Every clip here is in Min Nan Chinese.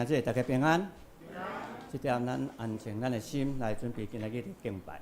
兄姊，大家平安。這點咱安靜咱的心來準備今仔日的敬拜。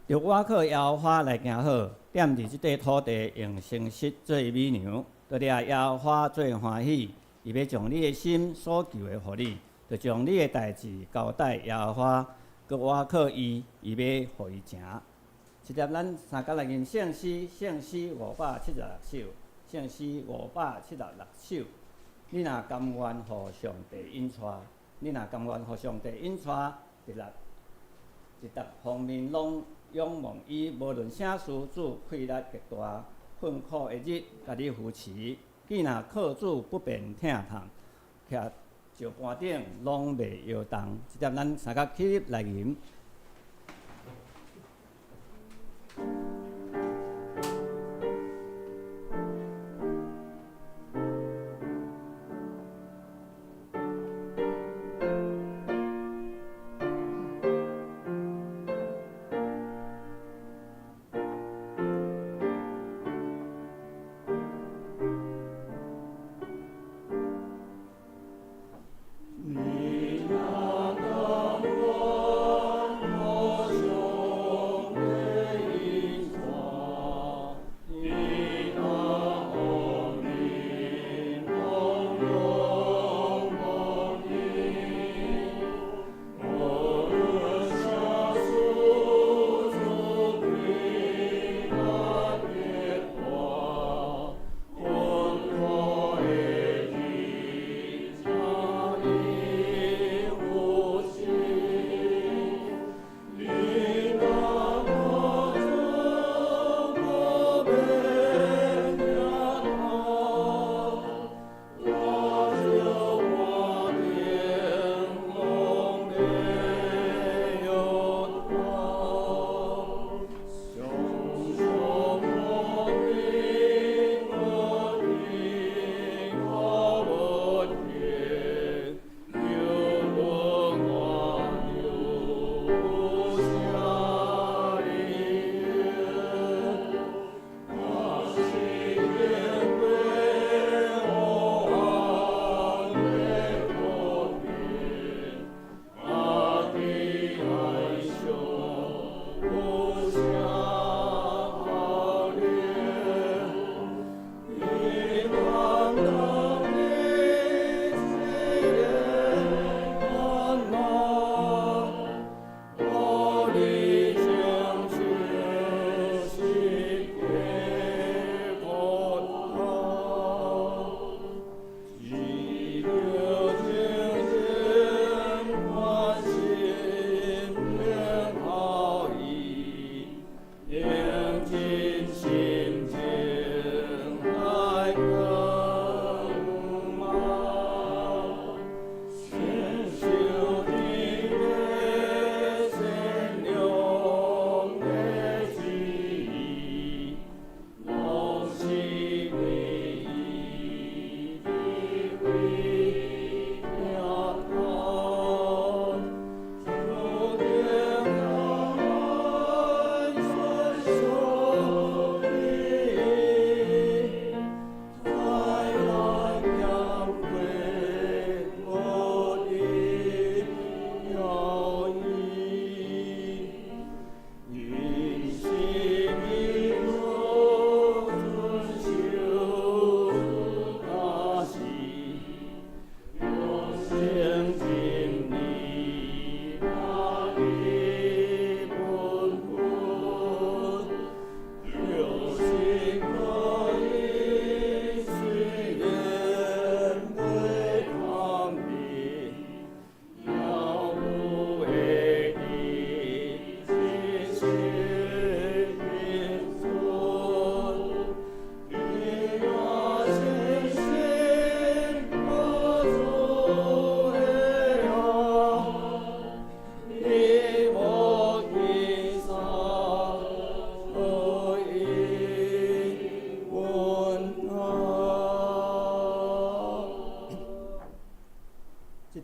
著倚靠耶和華來行好，踮佇這塊土地用誠實做美娘，著掠耶和華做歡喜，伊欲將你的心所求的予你，著將你的代誌交代耶和華，閣倚靠伊，伊欲予伊成。這粒咱三共來吟聖詩，聖詩576首，聖詩576首。你若甘願予上帝引帶，你若甘願予上帝引帶，佇咧佇逐方面攏仰望伊，無論啥事，主氣力極大，困苦的日，共你扶持。既若靠主不便疼痛，徛石盤頂攏袂搖動。這點咱三共起立來吟。你若甘願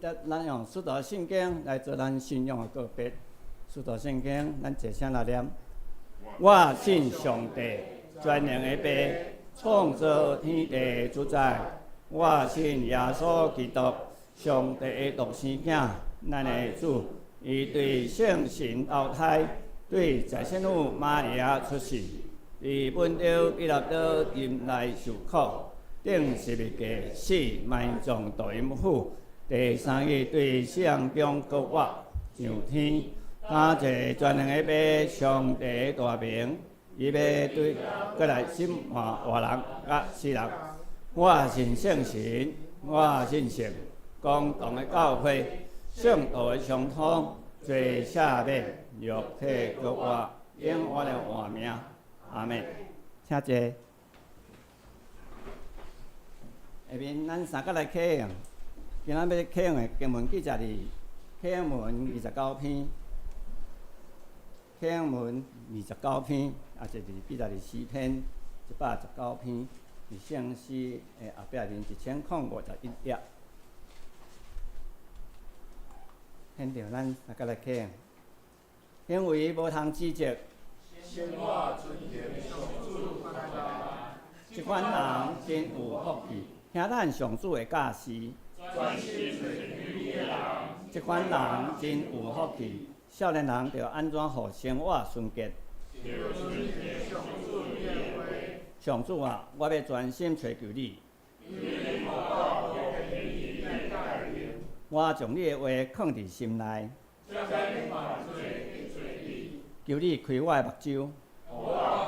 這咱用使徒信經來做咱信仰的告別。使徒信經，咱齊聲來念。我信上帝，全能的父，創造天地主宰。我信耶穌基督，上帝的獨生囝，咱的主。伊對聖神投胎，對在聖母瑪利亞出世，佇本丟彼拉多入內受苦，釘十字架死，埋葬佇陰府。第三日對死人中復活，上天，敢坐全能的父上帝的大明，伊欲對閣來審判活人佮死人。我信聖神，我信聖公同的教會，聖徒的相通，罪赦免，肉體復活，永遠的活命。阿們，請坐。下面咱三個來啟用。今仔欲啟用的經文記載佇啟用文二十九篇，啟用文二十九篇，也就是記載佇詩篇119篇，佇聖詩的後壁面1051頁。現場咱大家來啟用，因為無通指責，生活遵行上主這款人真有福氣，聽咱上主的教示。專心揣求你的人，這款人真有福氣。少年人著按怎予生活純潔？著遵行上主你的話。上主啊，我欲專心揣求你。求你予我無偏離你的誡命。我將你的話囥佇心內。才免犯罪得罪你。求你開我的目睭。予我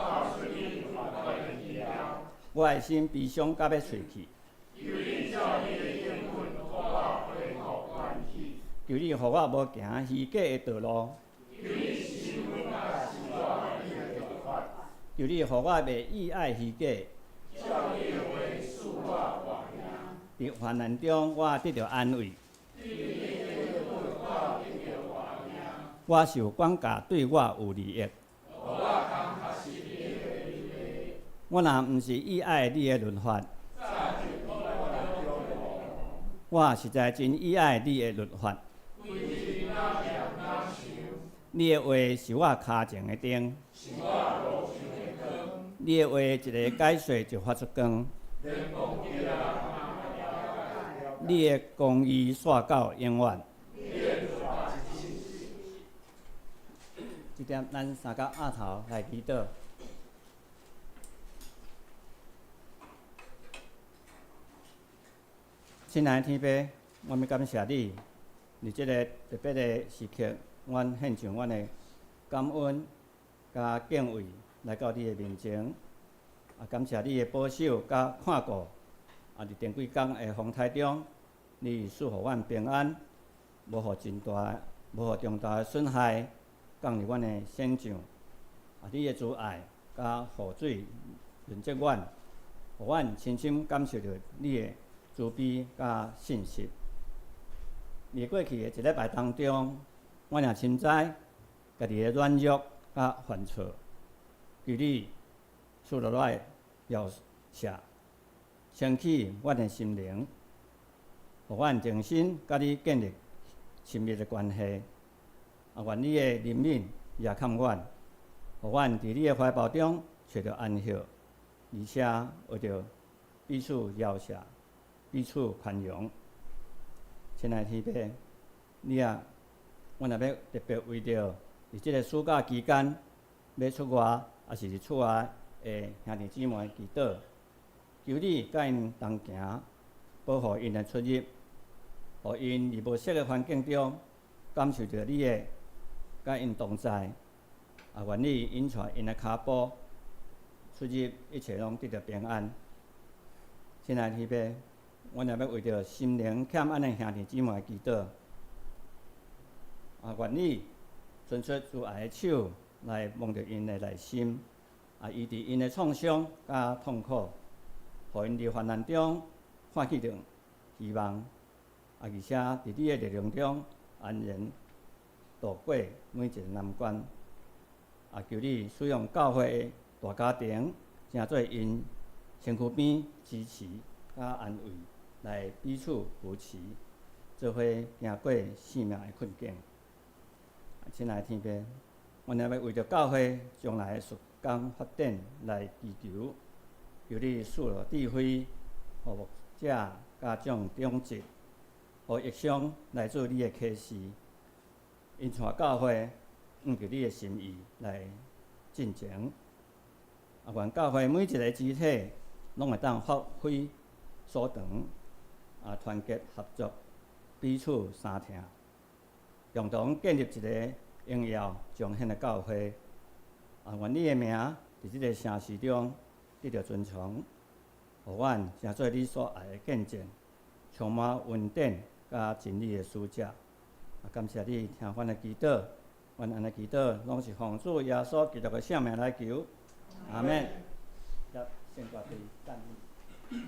看出你法律的奇妙。我的心悲傷甲欲碎去。求你照你的應允，予我恢復元氣。求你予我無行虛假的道路。求你使阮愛是我你的律法。求你予我袂意愛虛假。照你的話賜我活命。佇患難中，我得著安慰。對你的應允，我得著活命。我受管教對我有利益。予我通學習你的律例。我若毋是意愛你的律法，早就佇我中無。我實在真意愛你的律法。規日哪念哪想。你的話是我跤前的燈，是我路上的光。你的話一个解說就發出光。你的公義煞到永遠。這點咱三個額頭來祈禱。親愛的天父，我們感謝你，佇這个特別的時刻，阮獻上阮的感恩佮敬畏來到你的面前。啊，感謝你的保守佮看顧。啊，佇頂幾工的風颱中，你賜予阮平安，無予真大，無予重大的損害降佇阮的身上。啊，你的慈愛佮雨水潤澤阮，予阮深深感受著你的慈悲佮信實。佇過去的一禮拜當中，阮也深知家己的軟弱佮犯錯，求你賜落來饒赦，清洗阮的心靈，予阮重新佮你建立親密的關係。啊，願你的憐憫也看阮，予阮佇你的懷抱中揣著安息，而且學著彼此饒赦、彼此寬容。親愛的天父，你啊，阮若欲特別為著佇這个暑假期間欲出外，抑是佇厝內的兄弟姊妹祈禱，求你佮𪜶同行，保護𪜶的出入，予𪜶佇無熟的環境中感受著你的佮𪜶同在，也願你引帶𪜶的跤步出入，一切攏得著平安。親愛的天父，阮也欲為著心靈欠安的兄弟姊妹祈禱，也願你伸出慈愛的手來摸著𪜶的內心，啊，醫治𪜶的創傷佮痛苦，予𪜶佇患難中看見著希望，啊，而且佇你的力量中安然度過每一个難關。啊，求你使用教會的大家庭，成做𪜶身軀邊支持佮安慰，來彼此扶持。做伙行過生命的困境。親愛的天父，阮也欲為著教會將來的事工發展來祈求，求你賜予智慧，予牧者佮眾長執，予異象來做你的啟示，引帶教會按著你的心意來進前。啊，願教會每一个肢體攏會當發揮所長，啊，團結合作，彼此相疼，共同建立一个榮耀彰顯的教會。啊，願你的名佇這个城市中得著尊崇，予阮成做你所愛的見證，充滿恩典佮真理的使者。啊，感謝你聽阮的祈禱，阮按呢祈禱，攏是奉主耶穌基督的聖名來求。阿們。來，聖歌隊讚美。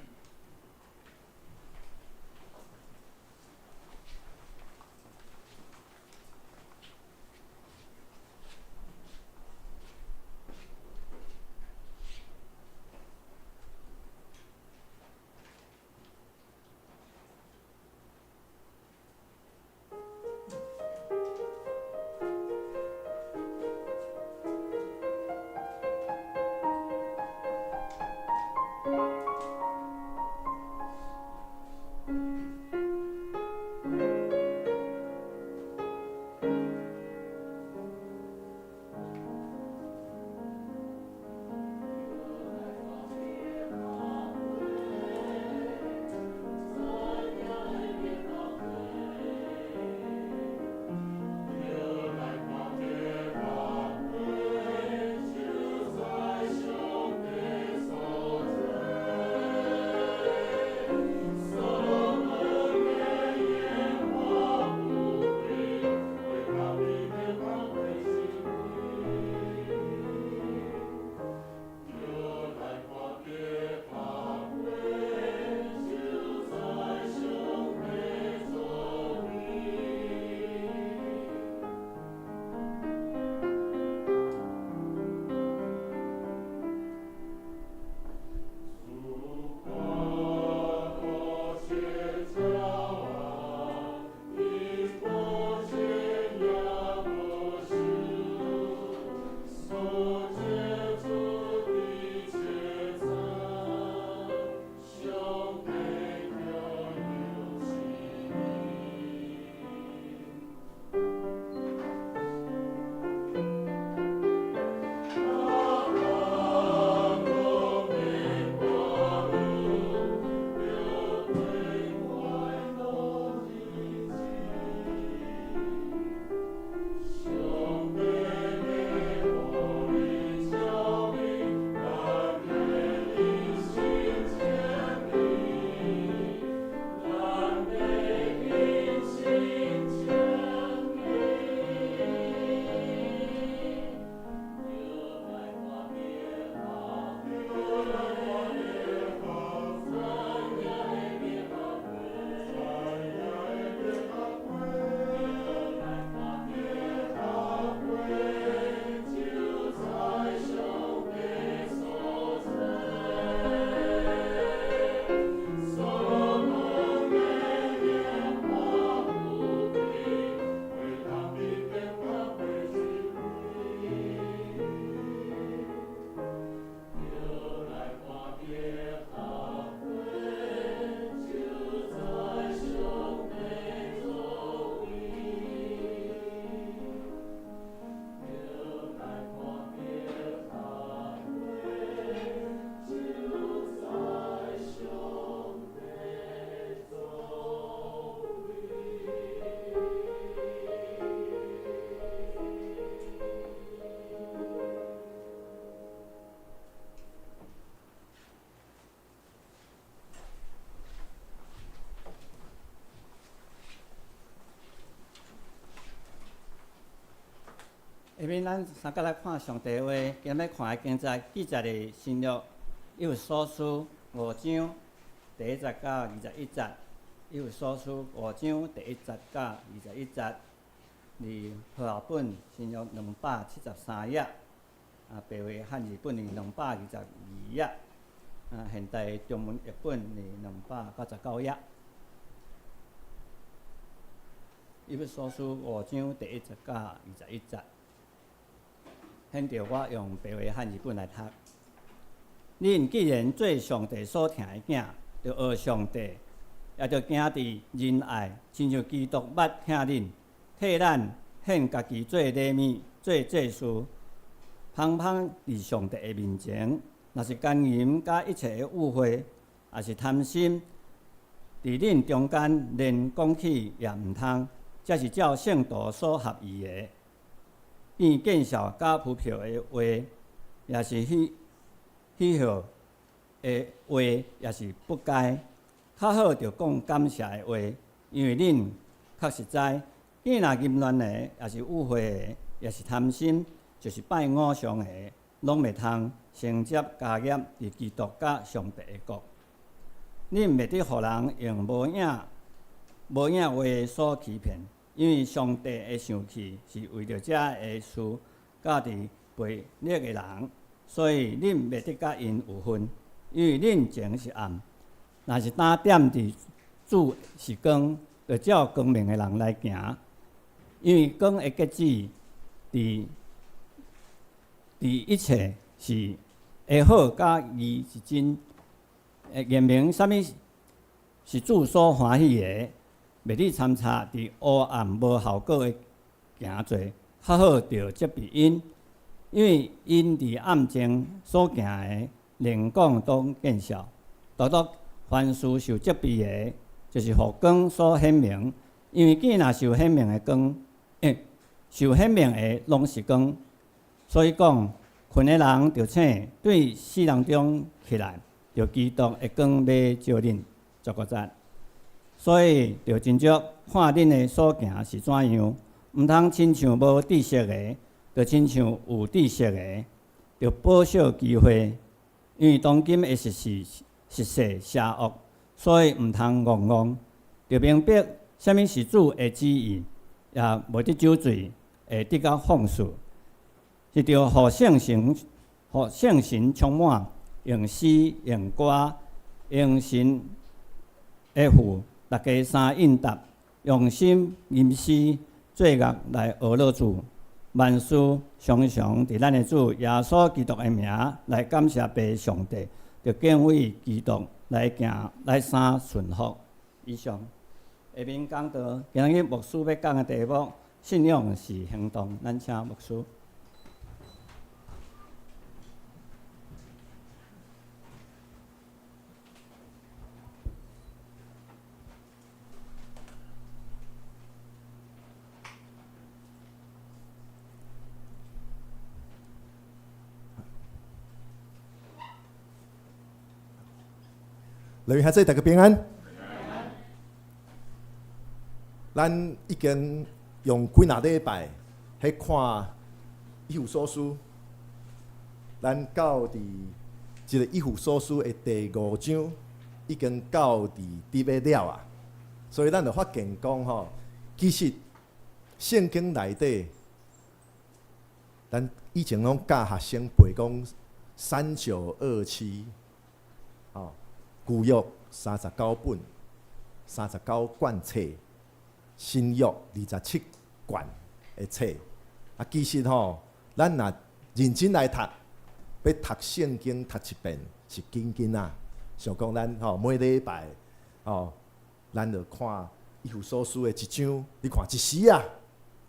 下面咱三角來看上帝話，今欲看的經節記載佇新約以弗所書五章第一節到二十一節，以弗所書五章第一節到二十一節，佇和合本新約273頁，啊，白話漢字本佇222頁，啊，現代中文譯本佇299頁。以弗所書五章第一節到21節。現著我用白話漢字本來讀。恁既然做上帝所疼的囝，著學上帝，也著行佇仁愛，親像基督捌疼恁，替咱獻家己做禮物、做祭司，芳芳佇上帝的面前。若是姦淫佮一切的污穢，抑是貪心，佇恁中間連講起也毋通，這是照聖徒所合宜的。變見笑佮浮票的話，抑是戲謔的話，也是不該。較好著講感謝的話，因為恁確實知，見若淫亂的，抑是污穢的，抑是貪心，就是拜偶像的，攏袂通承接家業佇基督佮上帝的國。恁袂得予人用無影話所欺騙，因為上帝的生氣是為著這个事降佇悖逆的人，所以恁袂得佮𪜶有份，因為恁前是暗，若是今踮佇主是光，就照光明的人來行，因為光的結子佇一切是會好，佮義是真，會驗明啥物是主所歡喜的，袂得參差佇黑暗無效果的行做，較好著責備𪜶，因為𪜶佇暗中所行的，連講都見笑。獨獨凡事受責備的，就是予光所顯明，因為見若受顯明的光，受顯明的攏是光。所以講，睏的人著醒，對死人中起來，著基督的光欲照恁。15節。所以著斟酌看恁的所行是怎樣，毋通親像無知識的，著親像有知識的，著保守機會，因為當今的時勢實勢邪惡，所以毋通戇戇，著明白啥物是主的旨意，也袂得酒醉，會得較放肆，是著予聖神充滿，用詩、用歌、用神的賦，大家相應答，用心吟詩作樂來呵咾主，萬事常常佇咱的主耶穌基督的名來感謝父上帝，著敬畏基督來行來相順服。以上下面講到今日牧師欲講的題目：信仰是行動。咱請牧師。來賓兄弟，大家平安。咱已經用幾若禮拜去看以弗所書，咱到佇這个以弗所書的第五章，已經到佇佇尾了啊。所以咱就發現講吼，其實聖經內底，咱以前攏教學生背講三九二七，吼。舊約39本，39卷冊，新約27卷的冊。啊，其實吼，咱若認真來讀，欲讀聖經讀一遍是緊緊啊。像講咱吼每禮拜吼，咱就看以弗所書的一章，你看一時啊，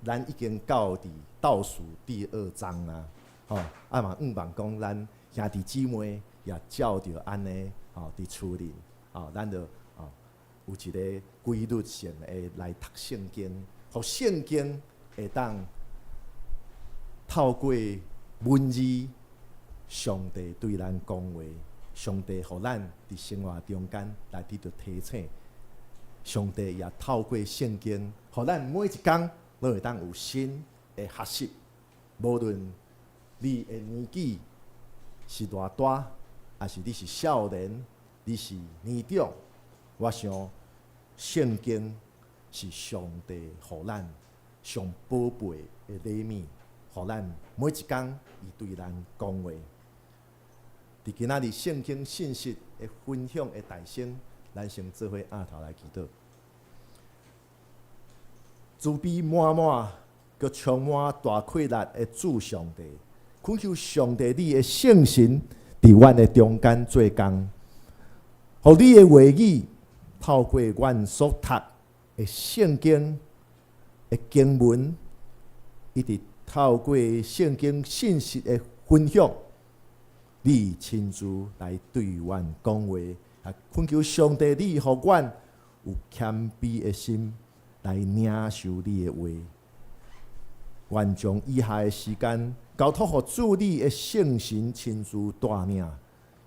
咱已經到佇倒數第二章啊。吼，啊嘛，向望講咱兄弟姊妹也照著按呢。吼，佇厝裡，吼，咱就吼有一个規律性的來讀聖經，予聖經會當透過文字，上帝對咱講話，上帝予咱佇生活中間來得著提醒，上帝也透過聖經，予咱每一工攏會當有新的學習，無論你的年紀是偌大。抑是你是少年，你是年長，我想聖經是上帝予咱上寶貝的禮物，予咱每一工伊對咱講話。佇今仔日聖經信息的分享的大先，咱先做伙徛頭來祈禱。慈悲滿滿，閣充滿大氣力的主上帝，懇求上帝你的聖神佇阮的中間做工，予你的話語透過阮所讀的聖經的經文，一直透過聖經信息的分享，你親自來對阮講話，啊，懇求上帝你予阮有謙卑的心來領受你的話。願將以下的時間交託予主你的聖神親自帶領，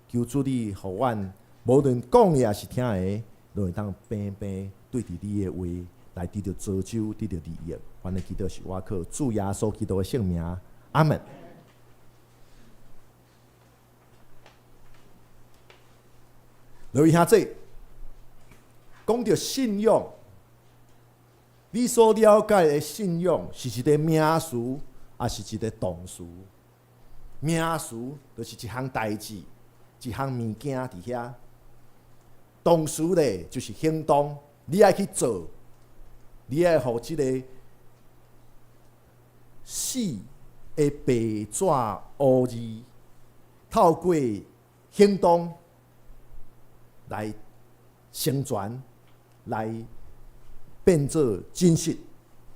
求主你予阮無論講的抑是聽的，攏會當平平對著你的話來得著造就，得著利益。阮的祈禱是倚靠主耶穌基督的聖名，阿門。各位兄弟，講著信仰，你所了解的信仰是一个名詞，抑是一个動詞？名詞就是一項代誌，一項物件佇遐。動詞咧就是行動，你愛去做，你愛予這个死的白紙烏字，透過行動來成全，來變做真實，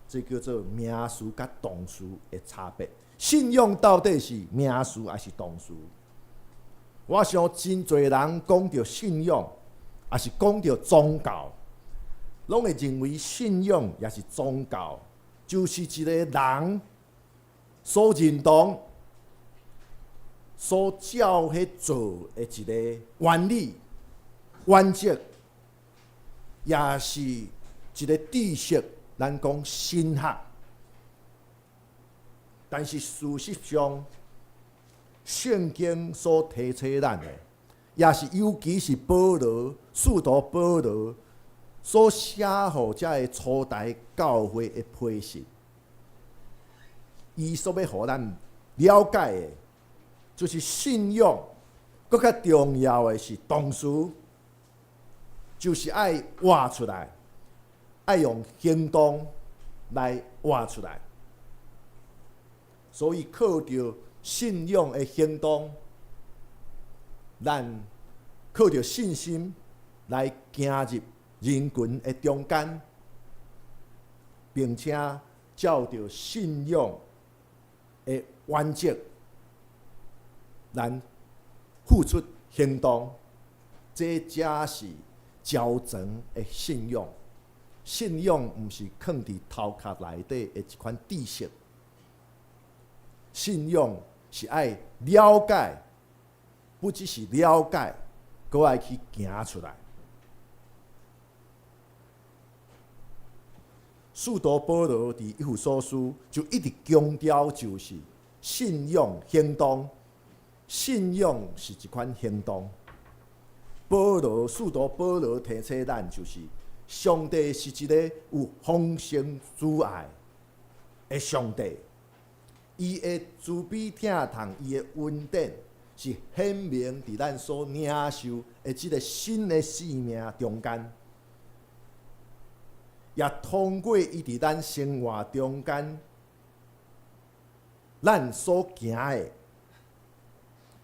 這叫做名詞佮動詞的差別。信仰到底是名詞抑是動詞？我想真濟人講著信仰，抑是講著宗教，攏會認為信仰抑是宗教，就是一个人所認同、所照彼做的一个原理、原則，也是一个知識，咱講神學。但是事實上，聖經所提醒咱的，也是尤其是保羅、使徒保羅所寫予這个初代教會的批信，伊所欲予咱了解的，就是信仰閣較重要的是動詞，就是愛活出來，愛用行動來活出來。所以靠著信仰的行動，咱靠著信心來行入人群的中間，並且照著信仰的原則，咱付出行動，這才是真正的信仰。信仰毋是囥佇頭殼內底的一款知識，信仰是愛了解，不只是了解，閣愛去行出來。使徒保羅佇以弗所書就一直強調，就是信仰行動，信仰是一款行動。保羅，使徒保羅提醒咱，就是上帝是一個有豐盛慈愛的上帝，伊的慈悲疼痛，伊的恩典是顯明佇咱所領受的這个新的生命中間，也通過伊佇咱生活中間，咱所行的，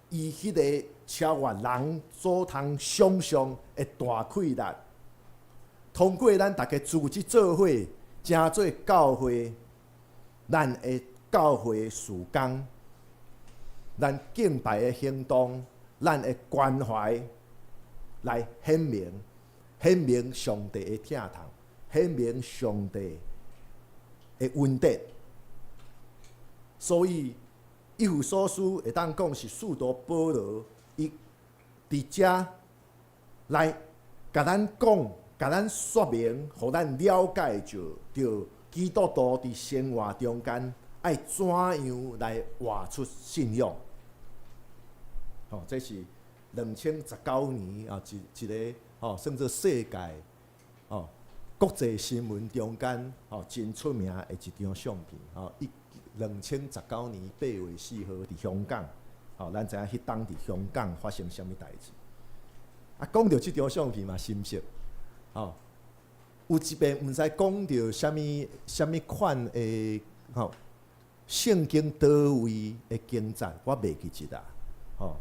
伊彼个超越人所通想像的大氣力，通過咱逐家組織做伙，成做教會，咱的教會事工，咱敬拜的行動，咱的關懷，來顯明，顯明上帝的疼痛，顯明上帝的恩典。所以，以弗所書會當講是使徒保羅伊佇遮來共咱講、共咱說明，予咱了解著，著基督徒佇生活中間愛怎樣來活出信仰。吼，這是2019年啊，一一个吼，算做世界吼國際新聞中間吼真出名的一張相片吼。伊2019年8月4號佇香港，吼，咱知影彼當佇香港發生啥物代誌。啊，講著這張相片嘛，深色，吼，有一遍毋知講著啥物啥物款的吼，聖經佗位的經節，我袂記得啦，吼。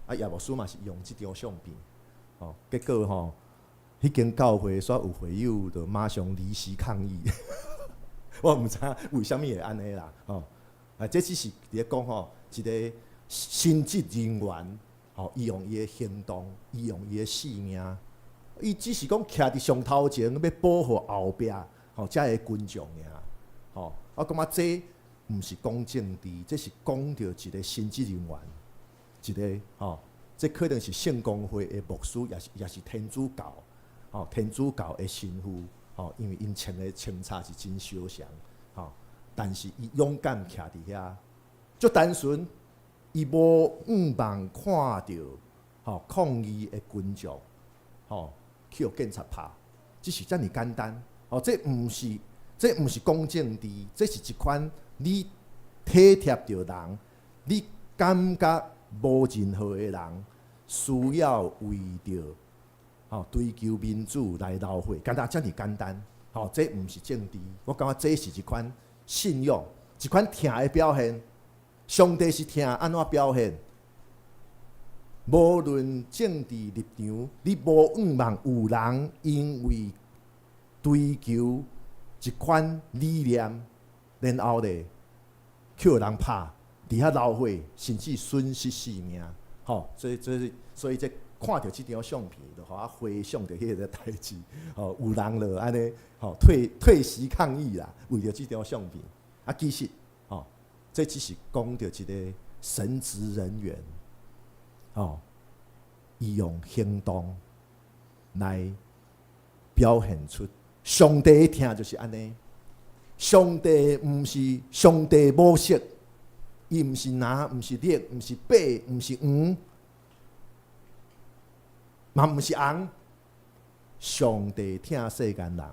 啊，葉牧師嘛是用這張相片，吼，結果吼，彼間教會煞有會友就馬上離席抗議，我毋知影為啥物會按呢啦，吼。啊，這只是佇咧講吼，一個神職人員，吼，伊用伊的行動，伊用伊的性命，伊只是講徛佇上頭前欲保護後壁吼遮个群眾爾，吼。我感覺這毋是講政治，這是講著一個神職人員，一個吼，這可能是聖公會的牧師，也是天主教，吼，天主教的神父，吼，因為𪜶穿的穿插是真相像，吼，但是伊勇敢徛佇遐，足單純，伊無向望看著吼抗議的群眾，吼，去予警察拍，只是遮爾簡單，吼，這毋是講政治，這是一款你體貼著人，你感覺無任何的人需要為著吼追求民主來流血，敢若遮爾簡單，吼，這毋是政治，我感覺這是一款信仰，一款疼的表現。上帝是疼按怎表現？無論政治立場，你無向望有人因為追求一款理念，然後咧去予人拍，佇遐流血，甚至損失性命。吼，所以這看著這張相片，就予我回想著彼個代誌。吼，有人就按呢，吼退席抗議啦，為著這張相片。啊，其實，吼，這只是講著一個神職人員，吼，伊用行動來表現出上帝的疼就是按呢。上帝毋是上帝無色，伊毋是藍，毋是綠，毋是白，毋是黃，嘛毋是紅。上帝疼世間人，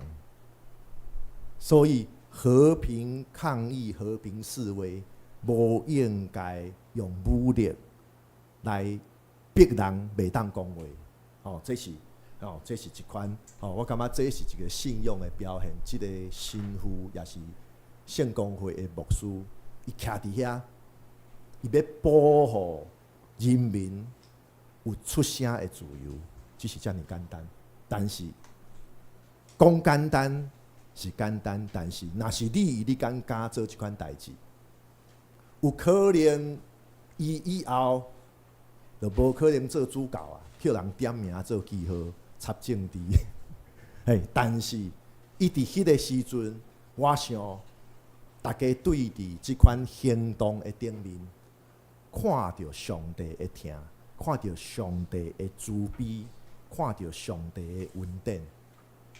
所以和平抗議、和平示威，無應該用武力來逼人袂當講話。哦，這是一款，哦，我感覺這是一個信仰的表現。這個神父也是聖公會的牧師，伊徛佇遐，伊欲保護人民有出聲的自由，只是遮爾簡單。但是講簡單是簡單，但是若是你，你敢敢做這款代誌？有可能伊以後就無可能做主教啊，予人點名做記號插政治。嘿，但是伊佇彼個時陣，我想大家對佇這款行動的頂面，看著上帝的疼，看著上帝的慈悲，看著上帝的恩典，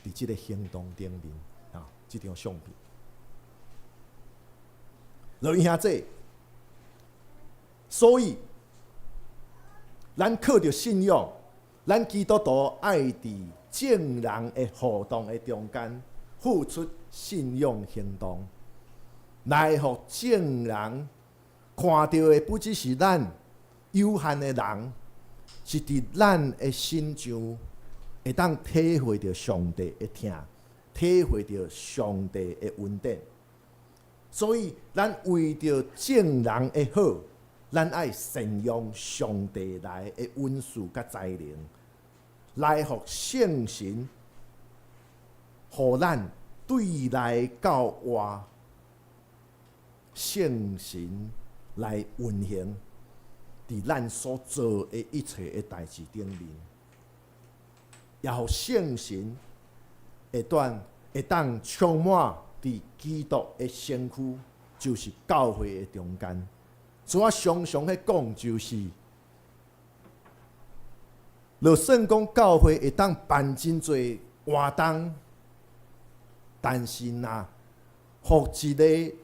佇這個行動頂面啊，這張相片。落兄弟，所以咱靠著信仰，咱基督徒愛佇眾人的互動的中間，付出信仰行動，來予眾人看著的不只是咱有限的人，是佇咱的身上會當體會著上帝的疼，體會著上帝的恩典。所以，咱為著眾人的好，咱愛善用上帝來的恩賜佮才能，來予聖神，予咱對內到外，聖神來運行佇咱所做的一切的代誌頂面，也予聖神會當充滿佇基督的身軀，就是教會的中間。所以我常常咧講，就是，就算講教會會當辦真濟活動，但是若予一個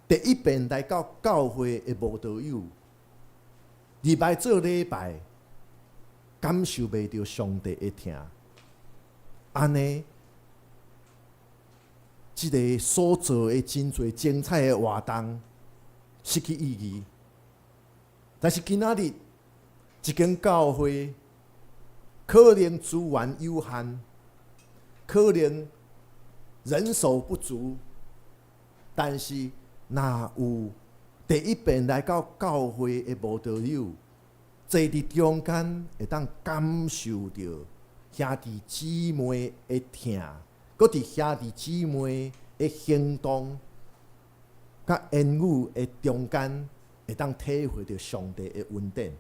第一遍來到教會的慕道友，入來做禮拜，感受袂著上帝的疼，按呢，這个所做的真濟精彩的活動失去意義。但是今仔日，一間教會可能資源有限，可能人手不足，但是若有第一遍來到教會的慕道友，坐佇中間會當感受著兄弟姊妹的疼，閣佇兄弟姊妹的行動佮言語的中間，會當體會著上帝的恩典。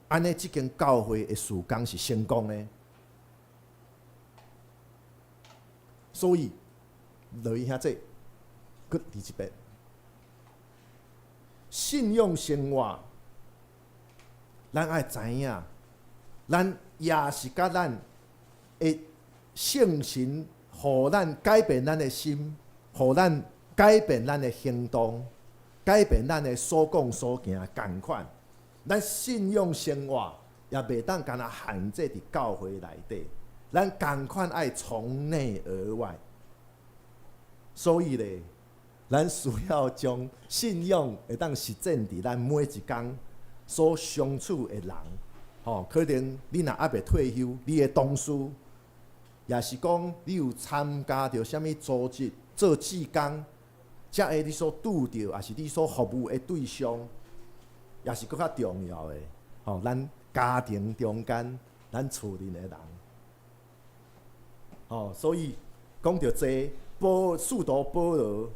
按呢，這間教會的事工是成功的。所以，落去遐這，閣佇這邊，信仰生活，咱愛知影，咱也是佮咱的聖神，予咱改變咱的心，予咱改變咱的行動，改變咱的所講所行仝款。咱信仰生活也袂當干焦限制佇教會內底，咱仝款愛從內而外。所以咧，咱需要將信仰會當實踐佇咱每一工所相處的人，吼，可能你若猶未退休，你的同事，也是講你有參加著啥物組織做志工，才會你所拄著，抑是你所服務的對象，也是閣較重要的，吼，咱家庭中間，咱厝裡的人，吼，所以講著這個，使徒保羅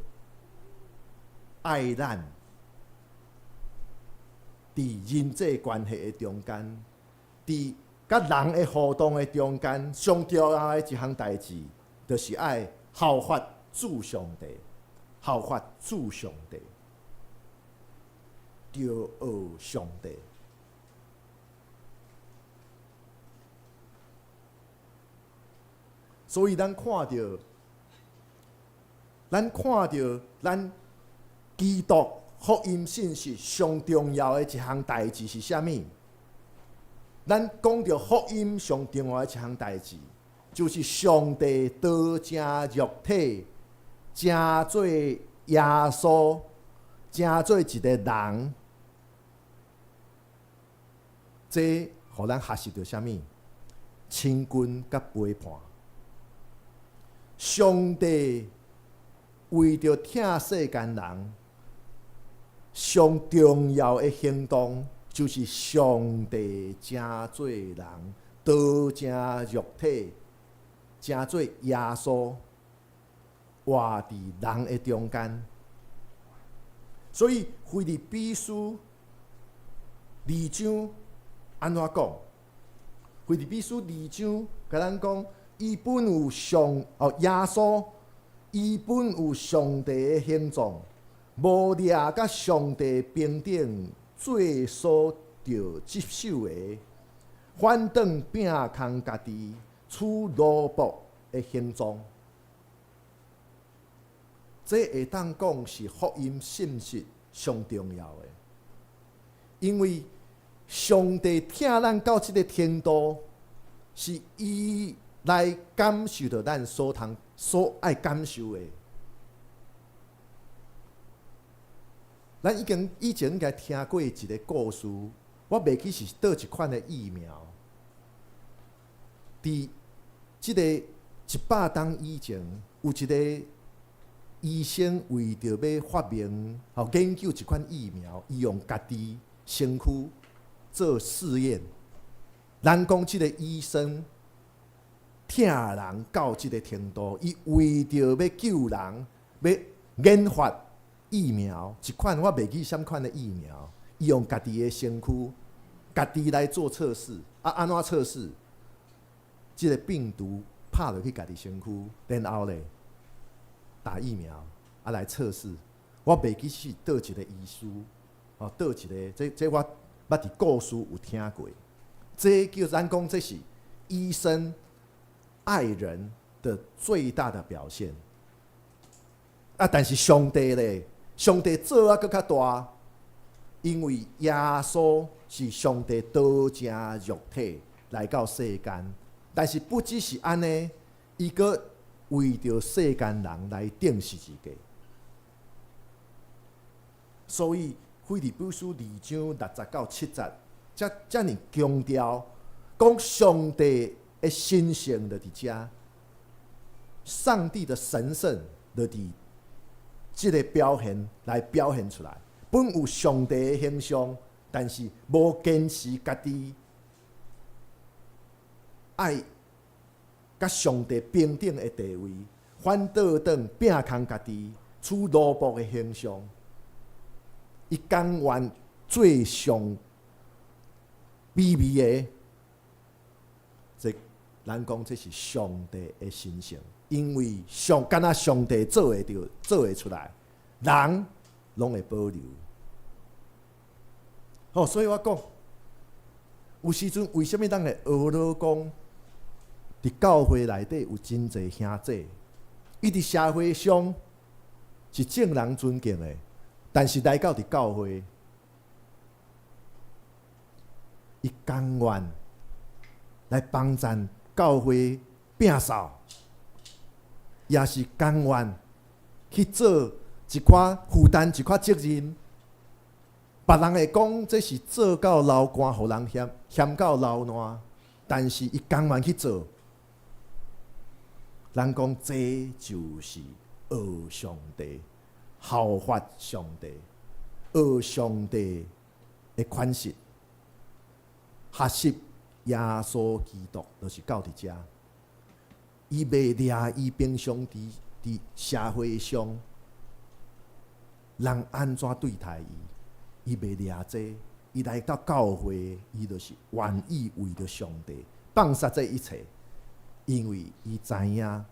愛咱，佇人際關係的中間，佇佮人的互動的中間，上重要的一項代誌，就是愛效法主上帝，效法主上帝，著學上帝。所以咱看著，咱看著咱基督福音信息上重要的一項代誌是啥物？咱講著福音上重要的一項代誌，就是上帝道成肉體，成做耶穌，成做一個人，這予咱學習著啥物？親近佮陪伴。上帝為著疼世間人，上重要的行動就是上帝成做人，道成肉體，成做耶穌，活佇人的中間。所以，腓立比書二章按怎講？腓立比書二章共咱講，伊本有上哦，耶穌伊本有上帝的形狀，無掠佮上帝平等做所著執守的，反轉摒空家己，取奴僕的形狀。這會當講是福音信息上重要的，因為上帝疼咱到這個程度，是伊來感受著咱所通所愛感受的。咱已經以前應該聽過一個故事，我袂記是佗一款的疫苗。佇這個100冬以前，有一個醫生為著欲發明、吼研究一款疫苗，伊用家己身軀做試驗。人講這個醫生疼人到這個程度，伊為著欲救人，欲研發疫苗，一款我袂記啥款的疫苗，伊用家己的身軀，家己來做測試。啊，按怎測試？這個病毒拍落去家己身軀，然後咧打疫苗，啊來測試。我袂記是佗一個醫師，哦，佗一個，這這我捌佇故事有聽過。這叫咱講，這是醫生愛人的最大的表現。啊，但是上帝咧，上帝做啊閣較大，因為耶穌是上帝道成肉體來到世間，但是不只是按呢，伊閣為著世間人來釘十字架。所以，腓立比書二章六節到七節，才遮爾強調，講上帝的神性就佇遮。上帝的神聖，就佇這个表現來表現出來。本有上帝的形象，但是無堅持家己愛佮上帝平等的地位，反倒轉摒空家己，取奴僕的形象。伊甘願做上卑微的，這咱講這是上帝的神聖，因為上敢若上帝做會著，做會出來，人攏會保留。好，所以我講，有時陣為啥物咱會學了講，佇教會內底有真濟兄弟，伊佇社會上是眾人尊敬的，但是來到佇教會，伊甘願來幫贊教會摒掃，也是甘願去做一寡負擔一寡責任。別人會講這是做到流汗，予人嫌嫌到流爛，但是伊甘願去做。人講這就是學上帝，效法上帝，學上帝的款式，學習耶穌基督，就是到佇遮。伊袂掠伊平常佇社會上，人按怎對待伊，伊袂掠這，伊來到教會，伊就是願意為著上帝放下這一切，因為伊知影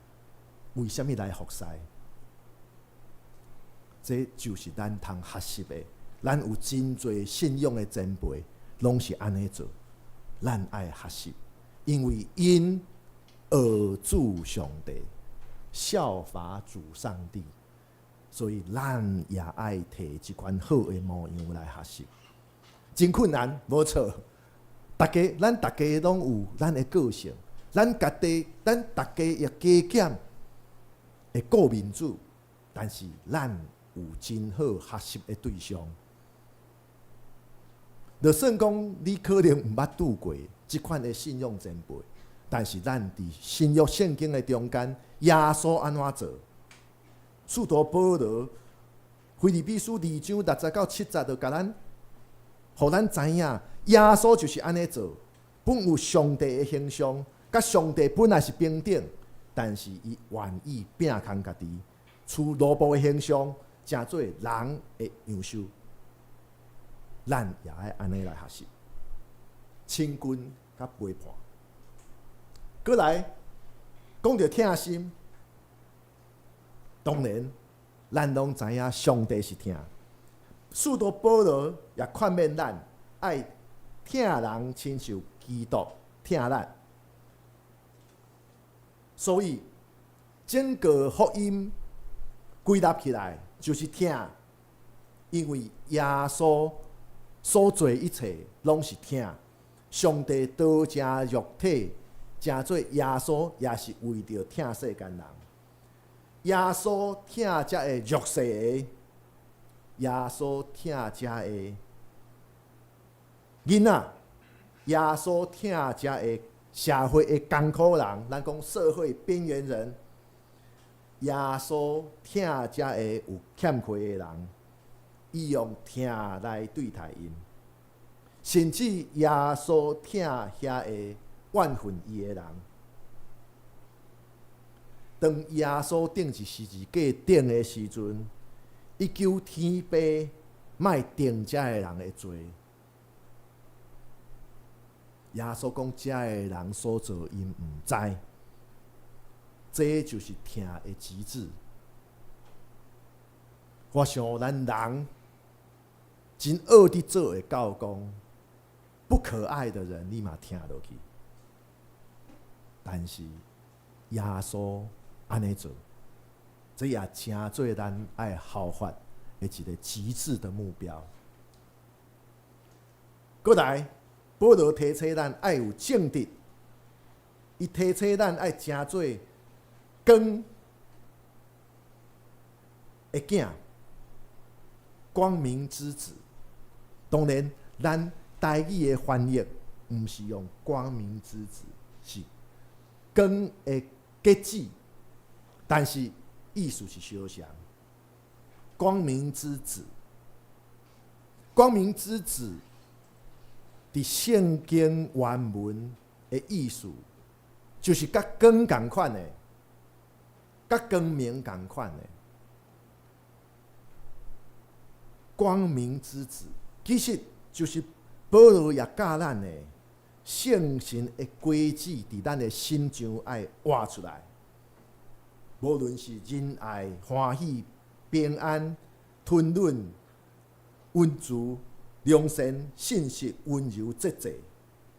為啥物來服侍。這就是咱通學習的。咱有真濟信仰的前輩，攏是按呢做。咱愛學習，因為𪜶學主上帝，效法主上帝，所以咱也愛提這款好的模樣來學習。真困難，無錯。大家，咱大家攏有咱的個性，咱家己，咱大家也加減會顧面子，但是咱有真好學習的對象。就算講你可能毋捌拄過這款的信仰前輩，但是咱佇新約聖經的中間，耶穌按怎做？使徒保羅，腓立比書二章六節到七節，就共咱，予咱知影，耶穌就是按呢做。本有上帝的形象，佮上帝本來是平等，但是伊願意摒空家己，取奴僕的形象，成做人的樣式。咱也愛按呢來學習，親近佮陪伴。閣來講著疼心，當然咱攏知影上帝是疼。使徒保羅也勸勉咱愛疼人，親像基督疼咱。所以整個福音歸納起來就是疼，因為耶穌所做一切攏是疼。上帝道成肉體，成做耶穌，也是為著疼世間人。耶穌疼遮个弱勢的，耶穌疼遮个囡仔，耶穌疼遮个社會的艱苦人，咱講社會邊緣人。耶穌疼遮个有欠缺的人，伊用疼來對待𪜶，甚至耶穌疼遐個怨恨伊的人。當耶穌釘佇十字架頂的時陣，伊求天父莫定遮個人的罪。耶穌講：遮个人所做，𪜶毋知。這就是疼的極致。我想咱人真惡佇做會到講，不可愛的人，你嘛疼落去。但是耶穌按呢做，這也成做咱愛效法的一個極致的目標。閣來，保羅提醒咱愛有正直，伊提醒咱愛成做光的囝，光明之子。當然，咱台語的翻譯毋是用光明之子，是光的結子。但是意思是相像。光明之子，光明之子，佇聖經原文的意思，就是佮光仝款的，佮光明仝款的。光明之子，其實就是保羅也教咱的聖神的果子，佇咱的心上愛活出來。無論是仁愛、歡喜、平安、吞忍、溫慈、良善、信實、溫柔、節制，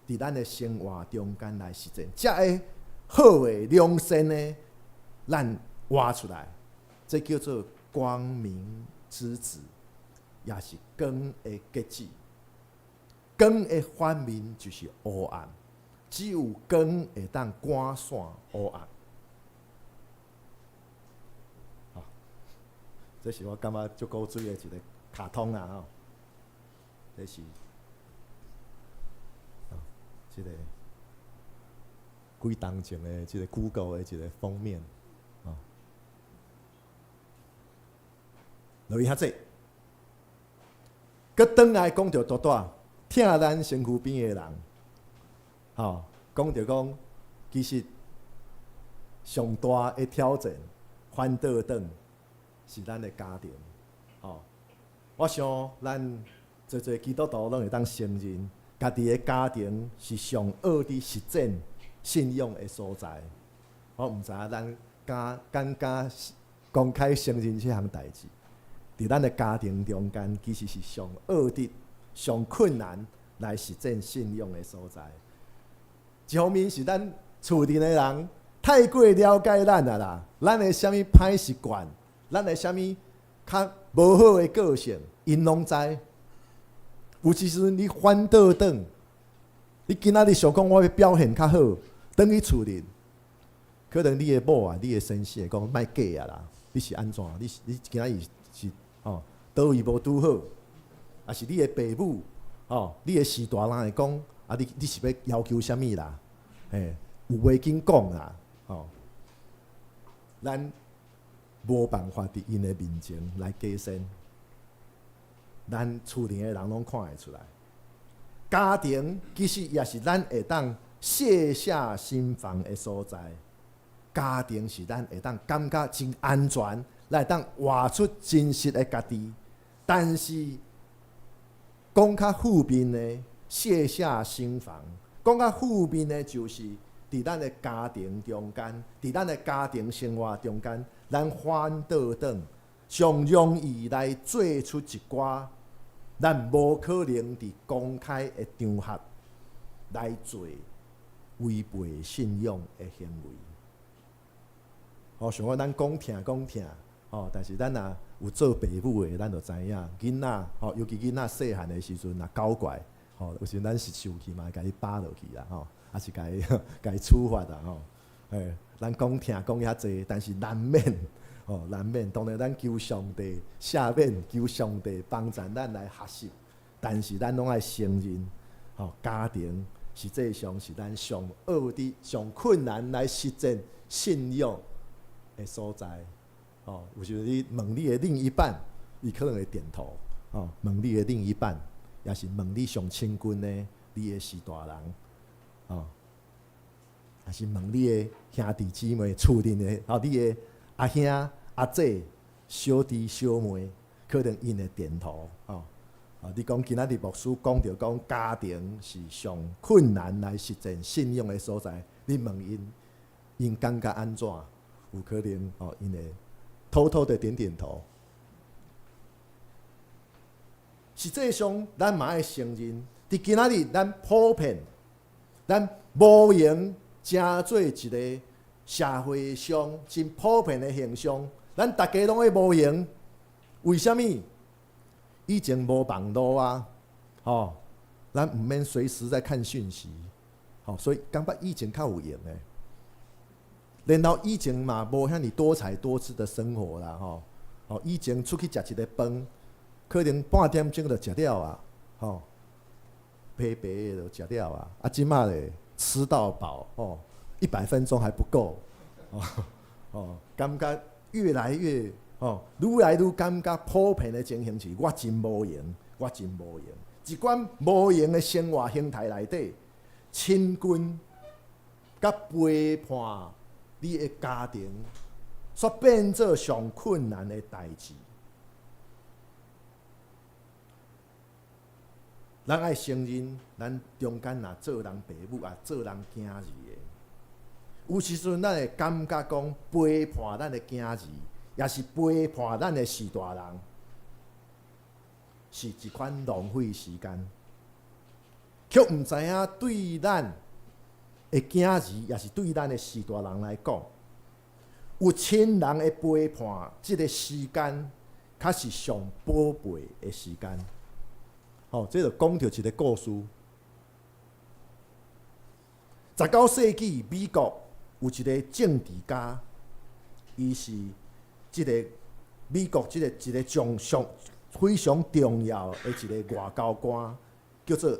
佇咱的生活中間來實踐，這个好的、良善的，咱活出來，這叫做光明之子，也是光的結子。光的反面就是烏暗，只有光會當趕散烏暗。好，這是我感覺足古錐的一個卡通啦吼。這是，這個幾冬前的這個 Google 的一個封面，哦。落去遐濟，閣轉來講著拄拄疼咱身軀邊的人，吼，講著講，其實上大的挑戰，反倒轉是咱的家庭，吼。我想咱濟濟基督徒攏會當承認，家己的家庭是上惡佇實踐信仰的所在。我毋知影咱敢敢敢公開承認這項代誌，佇咱的家庭中間，其實是上惡佇、上困難來實踐信仰的所在。一方面是咱厝內的人太過了解咱啊啦，咱的啥物歹習慣，咱的啥物較無好的個性，𪜶攏知。有時陣你反倒轉，你今仔日想講我欲表現較好，轉去厝裡，可能你的某啊、你的先生會講莫假啊啦，你是按怎？你是你今仔日是吼，佗位無拄好，抑是你的爸母吼，你的序大人會講啊，你你是欲要求啥物啦？嘿，有話緊講啦，吼，咱無辦法佇𪜶的面前來假仙，咱厝裡的人攏看會出來。家庭其實也是咱會當卸下心防的所在。家庭是咱會當感覺真安全，來會當活出真實的家己。但是講較負面的，卸下心防；講較負面的，就是佇咱的家庭中間，佇咱的家庭生活中間，咱反倒轉，上容易來做出一寡咱無可能佇公開的場合來做違背信仰的行為。哦，像講咱講疼講疼，吼，但是咱若有做爸母的，咱就知影，囡仔吼，尤其囡仔細漢的時陣，若搞怪，吼，有時咱是生氣嘛，會共伊打落去啦，吼，抑是共伊共伊處罰啦，吼，嘿，咱講疼講遐濟，但是難免，吼，難免。當然，咱求上帝赦免，求上帝幫助咱來學習，但是咱攏愛承認，吼，家庭實際上是咱上惡的、上困難來實踐信仰的所在，吼，有時你問你的另一半，伊可能會點頭，吼，問你的另一半，抑是問你上親近的你的序大人，吼，抑是問你的兄弟姊妹、厝裡的，吼，你的阿兄、阿姐、小弟、小妹，可能𪜶會點頭，吼，啊，你講今仔日牧師講著講家庭是上困難來實踐信仰的所在，你問𪜶，𪜶感覺按怎？有可能哦，𪜶會偷偷的點點頭。實際上，咱嘛愛承認，佇今仔日，咱普遍，咱無閒成做一個社會上真普遍的現象。咱逐家攏會無閒，為啥物？以前無網路啊，吼，咱毋免隨時在看訊息，吼，所以感覺以前較有閒的。然後以前嘛無遐爾多彩多姿的生活啦，吼！哦，以前出去食一个飯，可能半點鐘就食了啊，吼，白白的就食了啊。啊，這馬咧吃到飽，哦，100分鐘還不夠，哦，吼，感覺越來越吼，愈來愈感覺普遍的情形是，我真無閒，我真無閒。這款無閒的生活形態內底，親近佮陪伴你的家庭，煞變做上困難的代誌。咱愛承認，咱中間若做人爸母，抑做人囝兒的，有時陣咱會感覺講陪伴咱的囝兒，抑是陪伴咱的序大人，是一款浪費時間，卻毋知影對咱的囝兒，抑是對咱的序大人來講，有親人的陪伴，這個時間較是上寶貝的時間。吼，這就講著一個故事。19世紀美國有一個政治家，伊是這個美國這個一個重上非常重要的一個外交官，叫做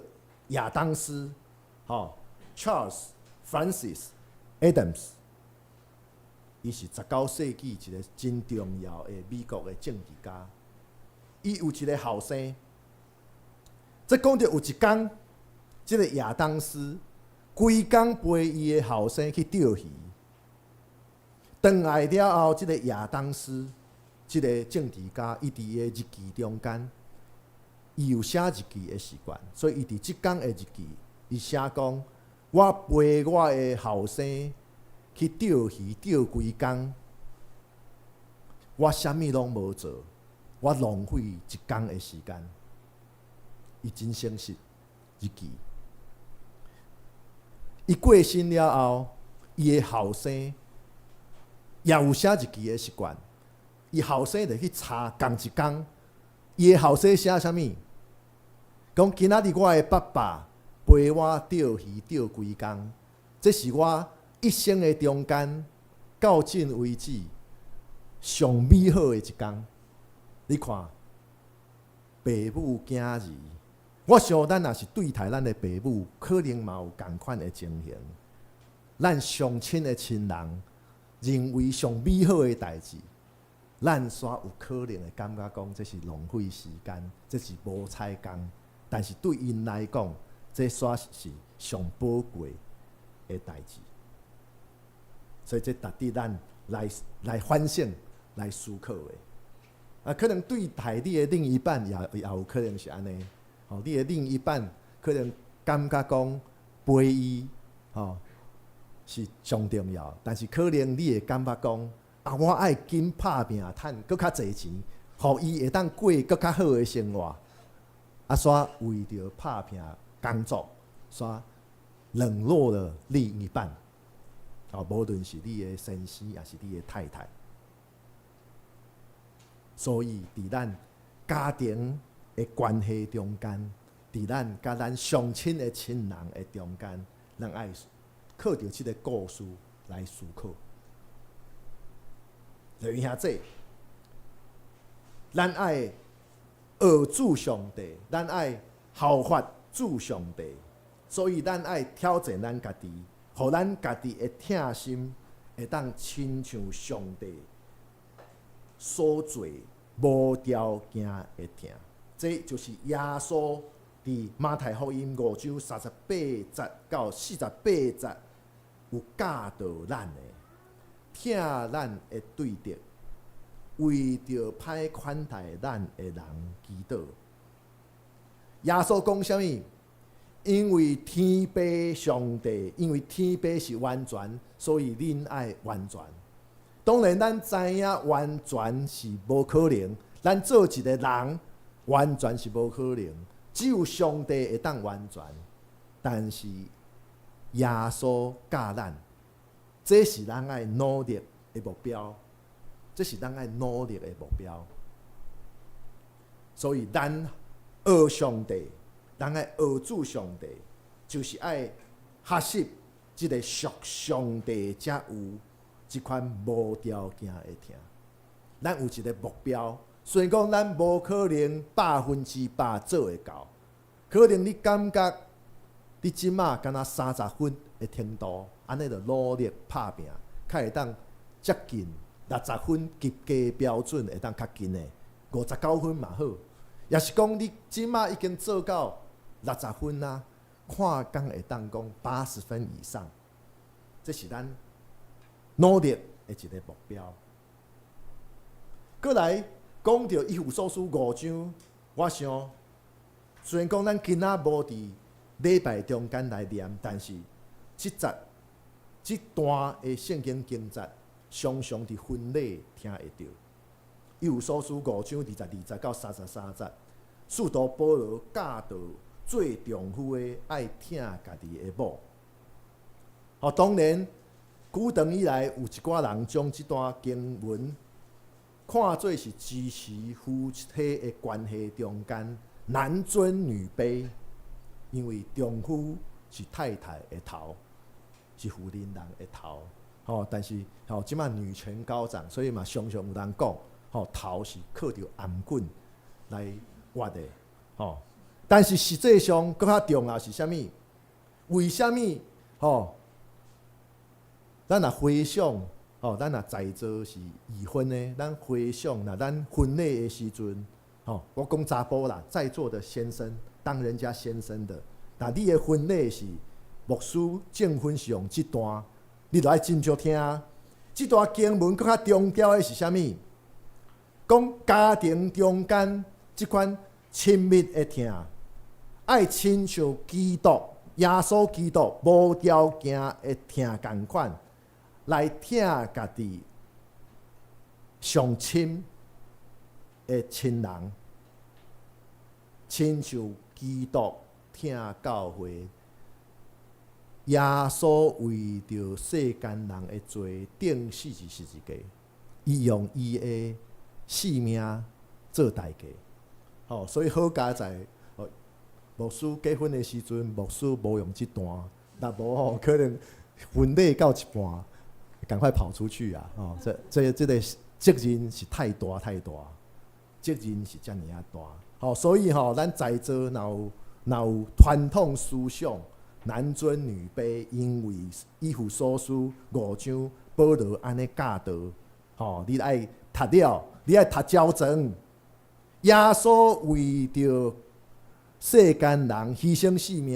亞當斯，吼，Charles Francis Adams。伊是19世紀一個真重要的美國的政治家。伊有一個後生。這講著有一工，這個亞當斯規工陪伊的後生去釣魚，轉來了後，這個亞當斯這個政治家，伊佇伊的日記中間，伊有寫日記的習慣，所以伊佇這工的日記，伊寫講：我陪我的後生去釣魚釣規工，我啥物攏無做，我浪費一工的時間。伊真誠實日記。伊過身了後，伊的後生也有寫日記的習慣。伊後生就去查仝一工，伊的後生寫啥物？講今仔日我的爸爸陪我釣魚釣規工，這是我一生的中間到今為止上美好的一工。你看，爸母囝兒。我想，咱若是對待咱的爸母，可能嘛有仝款的情形。咱上親的親人，認為上美好的代誌，咱煞有可能會感覺講這是浪費時間，這是無彩工。但是對𪜶來講，這煞是上寶貴的代誌。所以這值得咱來反省、來思考的。啊，可能對待你的另一半也有可能是按呢。吼，你的另一半可能感覺講陪伊吼是上重要，但是可能你會感覺講啊，我愛緊拍拚趁閣較濟錢，予伊會當過閣較好的生活。啊，煞為著拍拚工作，煞冷落了另一半。哦，無論是你的先生，抑是你的太太。所以，佇咱家庭的關係中間，佇咱佮咱上親的親人的中間，咱愛靠著這個故事來思考。弟兄姊，咱愛學主上帝，咱愛效法主上帝，所以咱愛挑戰咱家己，予咱家己的疼心會當親像上帝所做無條件的疼。這就是耶穌佇馬太福音5章38節到48節有教導咱的，疼咱的對敵，為著歹款待咱的人祈禱。耶穌講啥物？因為天父上帝，因為天父是完全，所以恁愛完全。當然，咱知影完全是無可能，咱做一個人完全是無可能，只有上帝會當完全。但是耶穌教咱，這是咱愛努力的目標，這是咱愛努力的目標。所以咱學上帝，咱愛學主上帝，就是愛學習這個屬上帝才有這款無條件的疼。咱有一個目標，雖然講咱無可能100%做會到，可能你感覺你這馬敢若30分的程度，按呢就努力拍拚，較會當接近六十分及格標準會當較緊的，59分嘛好。抑是講你這馬已經做到六十分啊，看敢會當講80分以上，這是咱努力的一個目標。閣來講著以弗所書五章，我想雖然講咱今仔無佇禮拜中間來念，但是這節這段的聖經經節，常常佇婚禮聽會著。以弗所書五章22節到33節，使徒保羅教導做丈夫的愛疼家己的某。吼，當然，古長以來有一寡人將這段經文看做是支持夫妻的關係中間男尊女卑，因為丈夫是太太的頭，是婦人人的頭。吼，但是吼，這馬女權高漲，所以嘛常常有人講，吼，頭是靠著頷頸來活的，吼。但是實際上，閣較重要是啥物？為啥物？吼，咱若回想，吼，咱若在座是已婚的，咱回想，若咱婚禮的時陣，吼，我講查埔啦，在座的先生，當人家先生的，若你的婚禮是牧師證婚是用這段，你著愛斟酌聽。這段經文閣較強調的是啥物？講家庭中間這款親密的疼，愛親像基督、耶穌基督無條件的疼仝款，來疼家己上親的親人，親像基督疼教會，耶穌為著世間人的罪釘死佇十字架，伊用伊的性命做代價。吼，所以好佳哉，牧師結婚的時陣，牧師無用這段，若無吼，可能婚禮到一半，趕快跑出去啊！哦，這個責任是太大太大，責任是遮爾仔大。吼，所以吼，咱在座若有傳統思想，男尊女卑，因為以弗所書五章保羅按呢教導，吼，你愛讀了，你愛讀教證。耶穌為著世間人犧牲性命，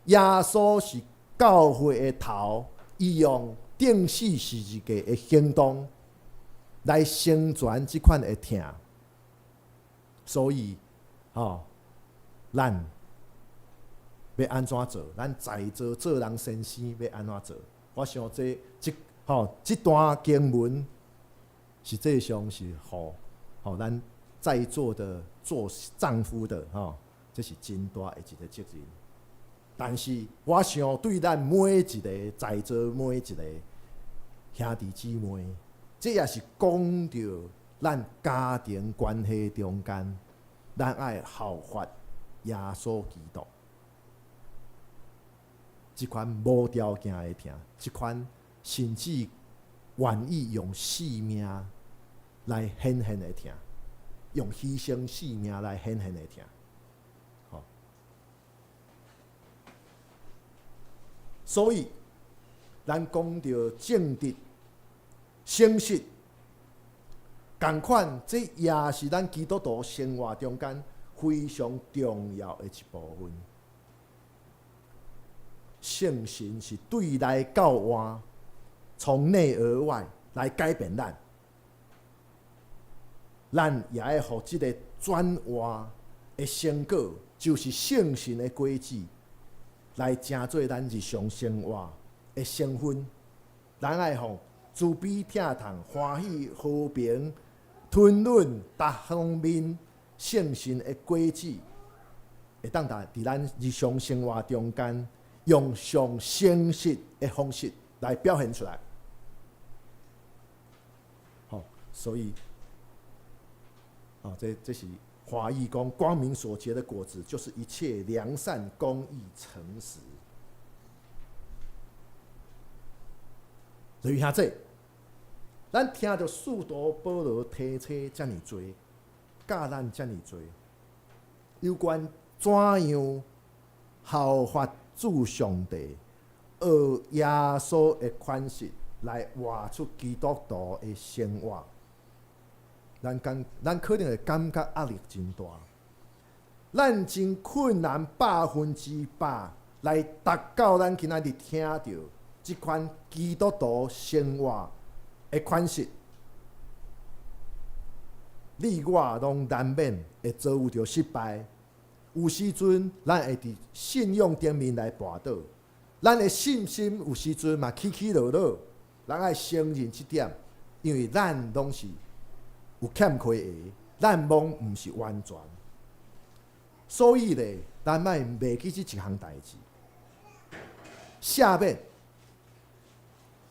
耶穌是教會的頭，伊用釘死十字架的行動來成全這款的疼。所以，吼，咱欲按怎做？咱在座做人先生欲按怎做？我想這吼這段經文實際上是予吼咱在座的做丈夫的吼，這是真大的一個責任。但是我想對咱每一個在座每一個兄弟姊妹，這也是講著咱家庭關係中間，咱愛效法耶穌基督，這款無條件的疼，這款甚至願意用性命來顯現的疼，用犧牲性命來顯現的疼。吼，所以咱講著正直、誠實，仝款，這也是咱基督徒生活中間非常重要的一部分。聖神是對內到外，從內而外來改變咱，咱也愛予這个轉換的成果，就是聖神的果子，來成做咱日常生活的成分。咱愛予慈悲、疼痛、歡喜、和平、吞忍，逐方面聖神的果子，會當佇咱日常生活中間，用上誠實的方式來表現出來。吼，所以，哦，這是華語講光明所結的果子，就是一切良善、公義、誠實。所以兄弟，咱聽著使徒保羅提醒遮爾濟，教咱遮爾濟，有關怎樣效法主上帝，學耶穌的款式，來活出基督徒的生活，咱可能會感覺壓力真大，咱真困難100%來達到咱今仔日聽著這款基督徒生活的款式。你我攏難免會遭遇著失敗，有時陣咱會佇信仰頂面來跋倒，咱的信心有時陣嘛起起落落，咱愛承認這點，因為咱攏是有欠缺的，咱攏毋是完全。所以咧，咱莫袂記這一項代誌。赦免，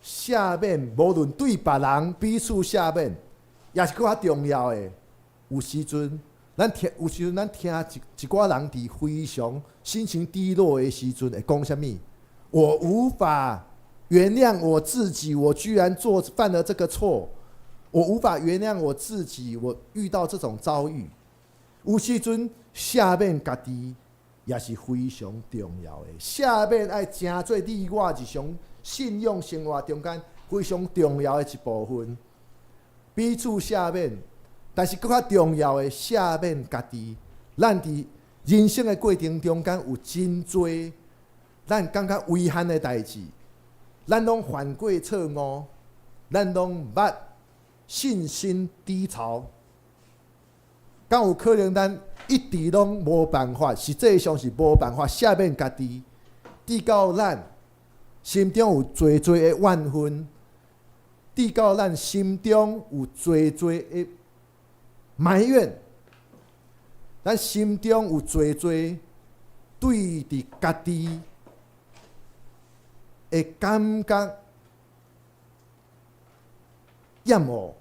赦免，無論對別人彼此赦免，也是閣較重要的。有時陣咱聽一寡人佇非常心情低落的時陣會講啥物？我無法原諒我自己，我居然做犯了這個錯，我無法原諒我自己，我遇到這種遭遇。有時陣赦免家己也是非常重要的。赦免愛成做你我日常信仰生活中間非常重要的一部分。彼此赦免，但是閣較重要的赦免家己。咱佇人生的過程中間有真濟咱感覺遺憾的代誌，咱攏犯過錯誤，咱攏捌信心低潮。敢有可能咱一直攏無辦法，實際上是無辦法赦免家己，直到咱心中有濟濟的怨恨，直到咱心中有濟濟的埋怨，咱心中有濟濟對佇家己的感覺厭惡，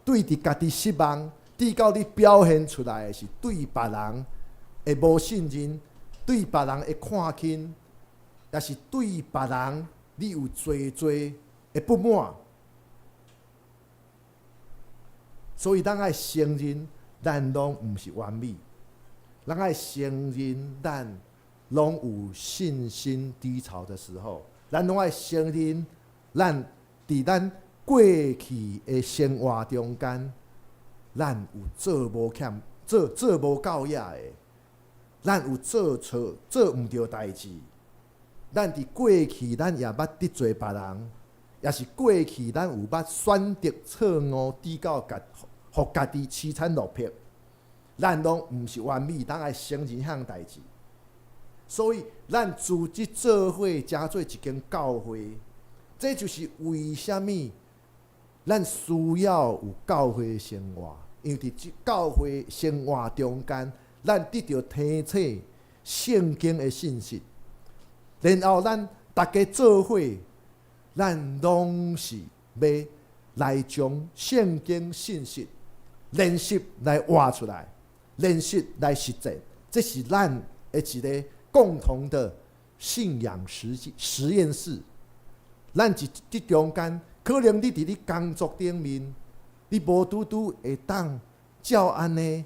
對佇家己失望。直到你表現出來的是對別人的無信任，對別人的看輕，抑是對別人你有濟濟的不滿。所以咱愛承認，咱攏毋是完美。咱愛承認，咱攏有信心低潮的時候。咱攏愛承認，咱佇咱過去的生活中間，咱有做無欠、做無夠額的，咱有做錯、做毋對代誌。咱佇過去，咱也捌得罪別人，抑是過去咱有捌選擇錯誤，直到家予家己淒慘落魄。咱攏毋是完美，咱愛承認彼項代誌。所以，咱組織做伙，成做一間教會，這就是為啥物咱需要有教會生活。因為佇這教會生活中間，咱得著聽取聖經的信息，然後咱逐家做伙，咱攏是欲來將聖經信息練習來活出來，練習來實踐，這是咱的一个共同的信仰實驗室。咱佇這中間，可能你佇你工作頂面，你無拄拄會當照按呢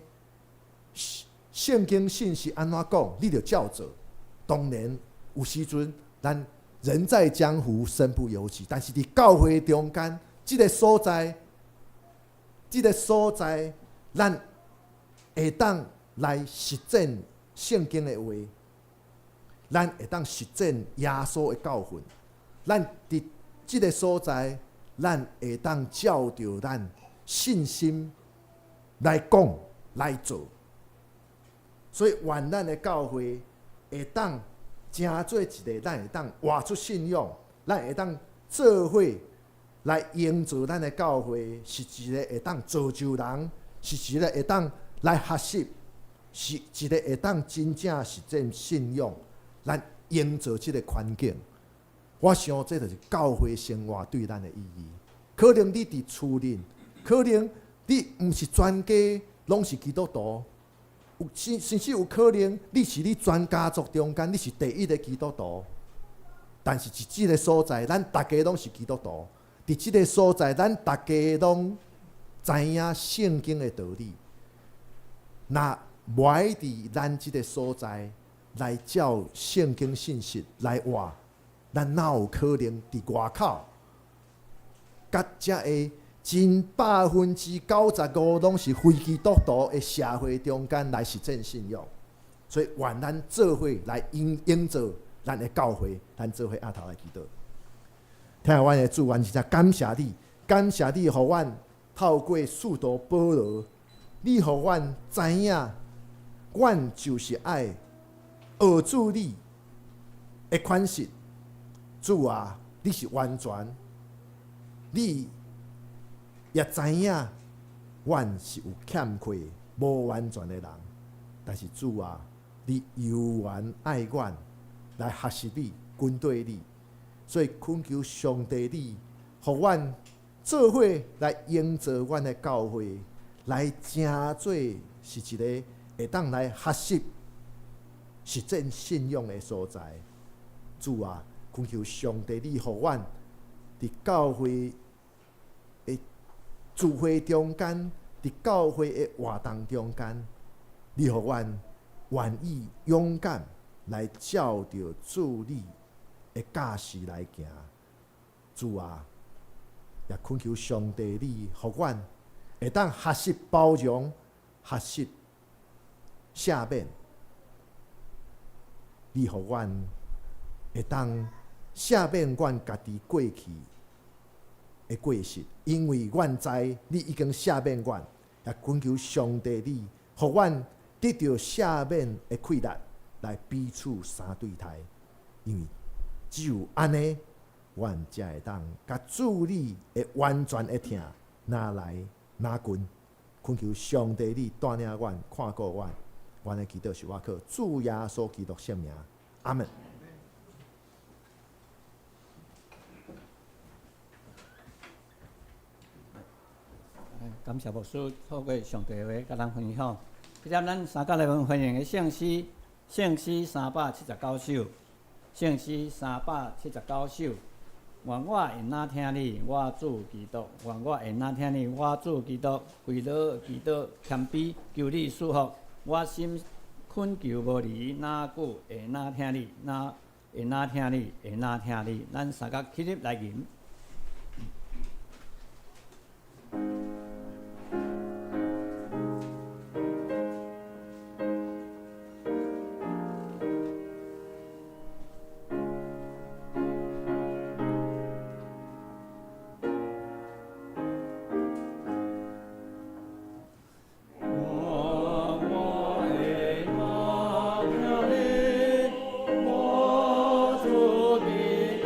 聖經信息按怎講，你就照做。當然有時陣，咱人在江湖身不由己，但是佇教會中間，這個所在，咱會當來實踐聖經的話，咱會當實踐耶穌的教訓。咱佇這個所在，咱會當照著咱信心來講來做。所以，願咱的教會會當成做一个，咱會當活出信仰，咱會當做伙來營造咱的教會，是一个會當造就人，是一个會當來學習，是一个會當真正實踐信仰，來營造這个環境。我想這就是教會生活對咱的意義。可能你佇厝裡，可能你毋是全家攏是基督徒，有甚至有可能你是你全家族中間你是第一个基督徒。但是佇這个所在，咱逐家攏是基督徒。佇這个所在，咱逐家攏知影聖經的道理。若無愛佇咱這个所在來照聖經信息來活，咱哪有可能佇外口佮遮个真95%攏是非基督徒的社會中間來實踐信仰。所以，願咱做伙來營造咱的教會，咱做伙徛頭來祈禱。疼愛阮的主，阮真正感謝你，感謝你，予阮透過使徒保羅，你予阮知影，阮就是愛學主你的款式。主啊，你是完全，你也知影，阮是有欠缺、無完全的人。但是主啊，你猶原愛阮，來學習你、跟隨你，所以懇求上帝你，予阮做伙來營造阮的教會，來成做是一个會當來學習、實踐信仰的所在。主啊，懇求上帝你，予阮佇教會的聚會中間，佇教會的活動中間，你予阮願意勇敢來照著主你的教示來行。主啊，也懇求上帝你，予阮會當學習包容、學習赦免。你予阮會當赦免阮家己過去的過失，因為阮知你已經赦免阮，也懇求上帝你，予阮得著赦免的氣力，來彼此相對待，因為只有按呢，阮才會當共主你的完全的疼若來若近。懇求上帝你帶領阮、看顧阮，阮的祈禱是倚靠主耶穌基督聖名，阿門。感謝牧師透過上帝話共咱分享。接著咱三甲來分歡迎的聖詩，聖詩379首，聖詩379首。願我會若疼你，我主基督；願我會若疼你，我主基督。為了基督謙卑，求你賜福。我心懇求無離，哪久會若疼你？哪會若疼你？會若疼你？咱三甲起立來吟。願我會若疼你，我主基督。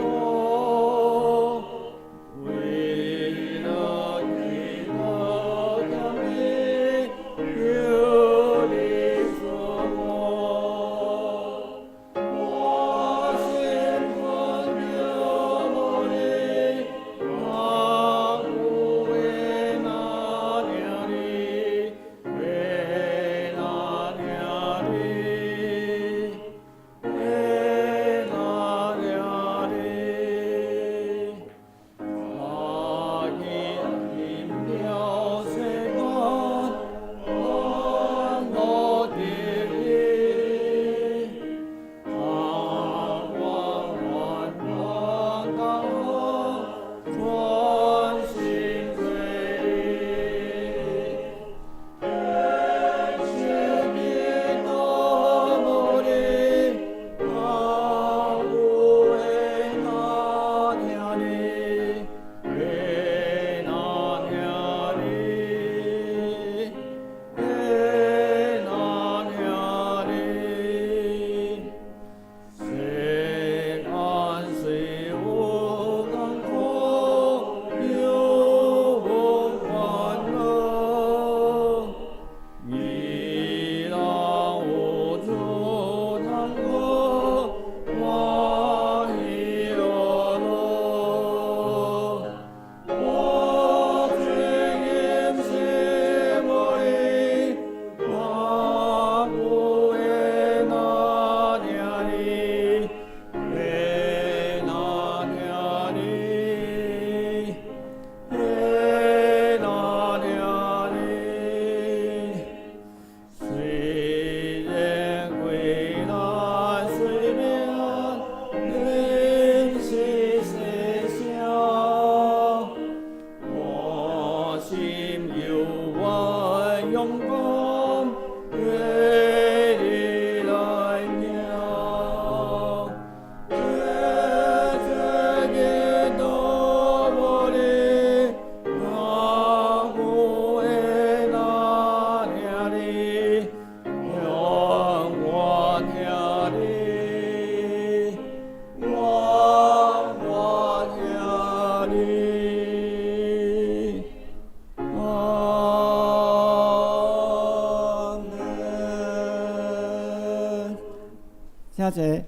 請坐。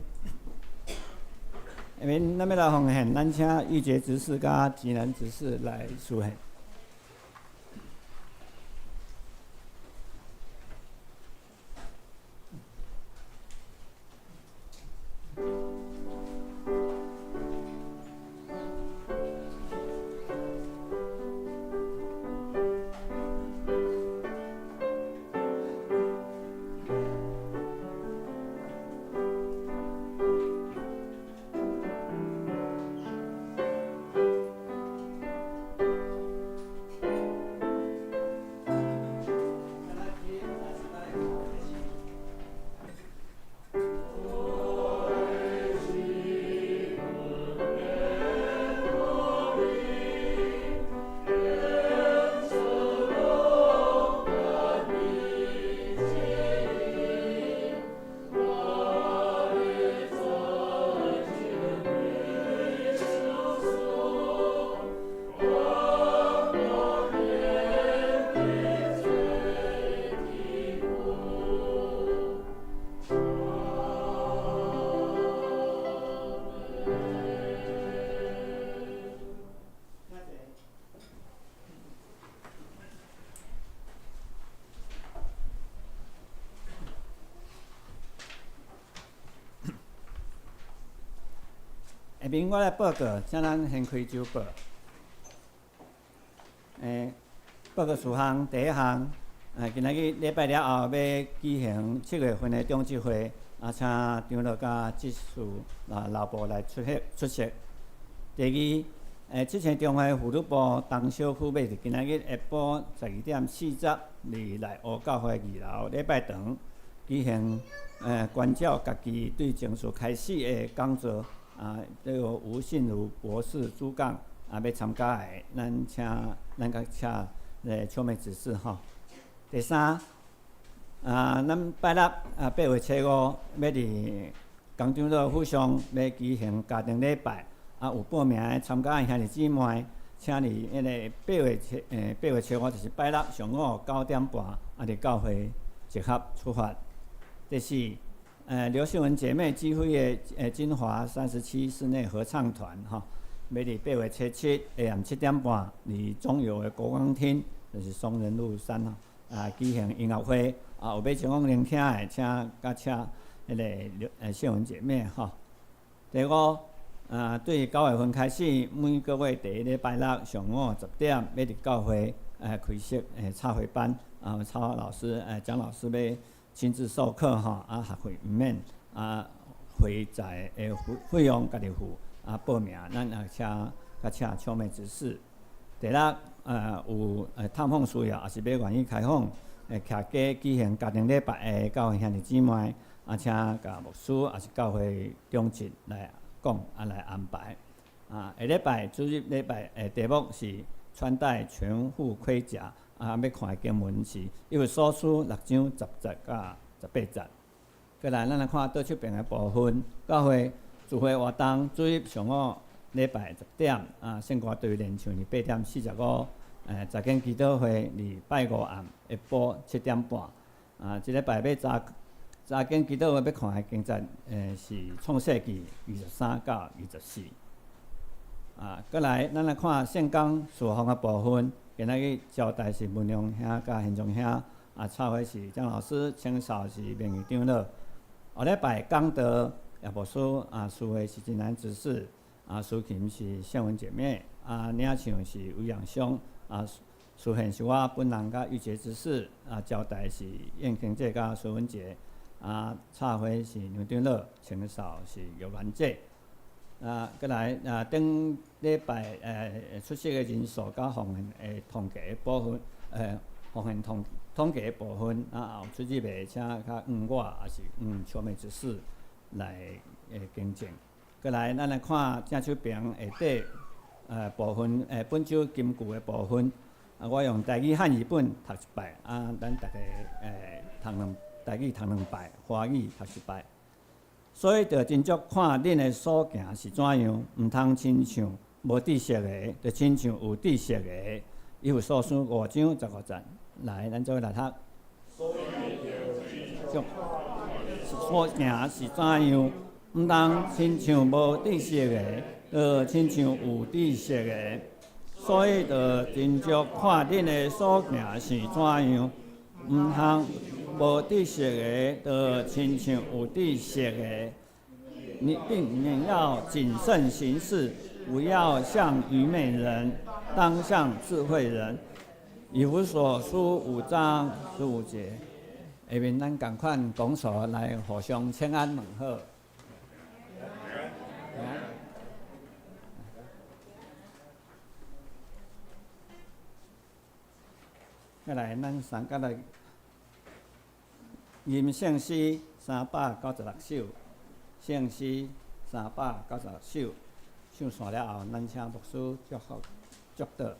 下面咱欲來奉獻，咱請玉潔執事佮吉南執事來司獻。下面我來報告，請咱掀開週報。報告事項第一項，今仔日禮拜了後欲舉行7月份的長執會，請長老佮執事老部來出席出席。第二，七星中會婦女部東小區欲佇今仔日下晡12點40，佇內湖教會二樓禮拜堂舉行關照家己對情緒開始的講座。這个吳信如博士主講，欲參加的，咱請咱佮請秋美執事吼。第三，咱拜六8月7欲佇江長老府上欲舉行家庭禮拜，有報名的參加的兄弟姊妹，請佇彼个8月7就是拜六上午9點半，佇教會集合出發。第四，劉秀文姐妹指揮的金華37室內合唱團吼，欲佇8月7下暗7點半，佇中油的國光廳，就是松仁路3號，舉行音樂會。有欲前往聆聽的，請佮請彼个劉秀文姐妹吼。第五，對9月份開始，每個月第一禮拜六上午10點，欲佇教會開設插花班，插花老師蔣老師欲親自授課吼，學費毋免，會在的費用家己付，報名咱也請佮請秋美執事。第六，有探訪需要，抑是欲願意開放，徛家舉行家庭禮拜的教會兄弟姊妹，請共牧師抑是教會長執來講，來安排。下禮拜主日禮拜的題目是穿戴全副盔甲。欲看的經文是以弗所書6章10節到18節。過來，咱來看倒手邊的部分，教會聚會活動，主日上午禮拜10點，聖歌隊練唱佇8點45，早間祈禱會佇拜五暗下晡7點半。這禮拜欲早早間祈禱會欲看的經節，是創世記23到24。過來，咱來看聖工事奉的部分。今仔日招待是文良兄佮賢忠兄，插花是張老師，清掃是名譽長老。後禮拜講道葉牧師，司會是真南執事，司琴是秀文姐妹，領唱是吳養兄，司獻是我本人佮玉潔執事，招待是燕平姐佮蘇文杰，插花是梁長老，清掃是玉蘭姐。過來頂禮拜出席的人數佮奉獻的統計的部分，奉獻統計的部分，有出入的，請較向我，抑是向秋美執事來更正。過來，咱來看正手邊下底部分，本週金句的部分，我用台語漢語本讀一擺，咱逐家讀台語讀兩擺，華語讀一擺。所以，著斟酌看恁的所行是怎樣，毋通親像無知識的，著親像有知識的。以弗所書5章15節，來，咱做伙來讀。所行是怎樣？毋通親像無知識的，著親像有知識的。所以，著斟酌看恁的所行是怎樣？毋通無知識的，著親像有知識的。你並要謹慎行事，不要像愚昧人，當像智慧人。以弗所書5章15節，下面咱仝款拱手來互相請安問好。再來，咱三個來吟聖詩396首，聖詩396首，唱煞了後，咱請牧師祝福祝禱。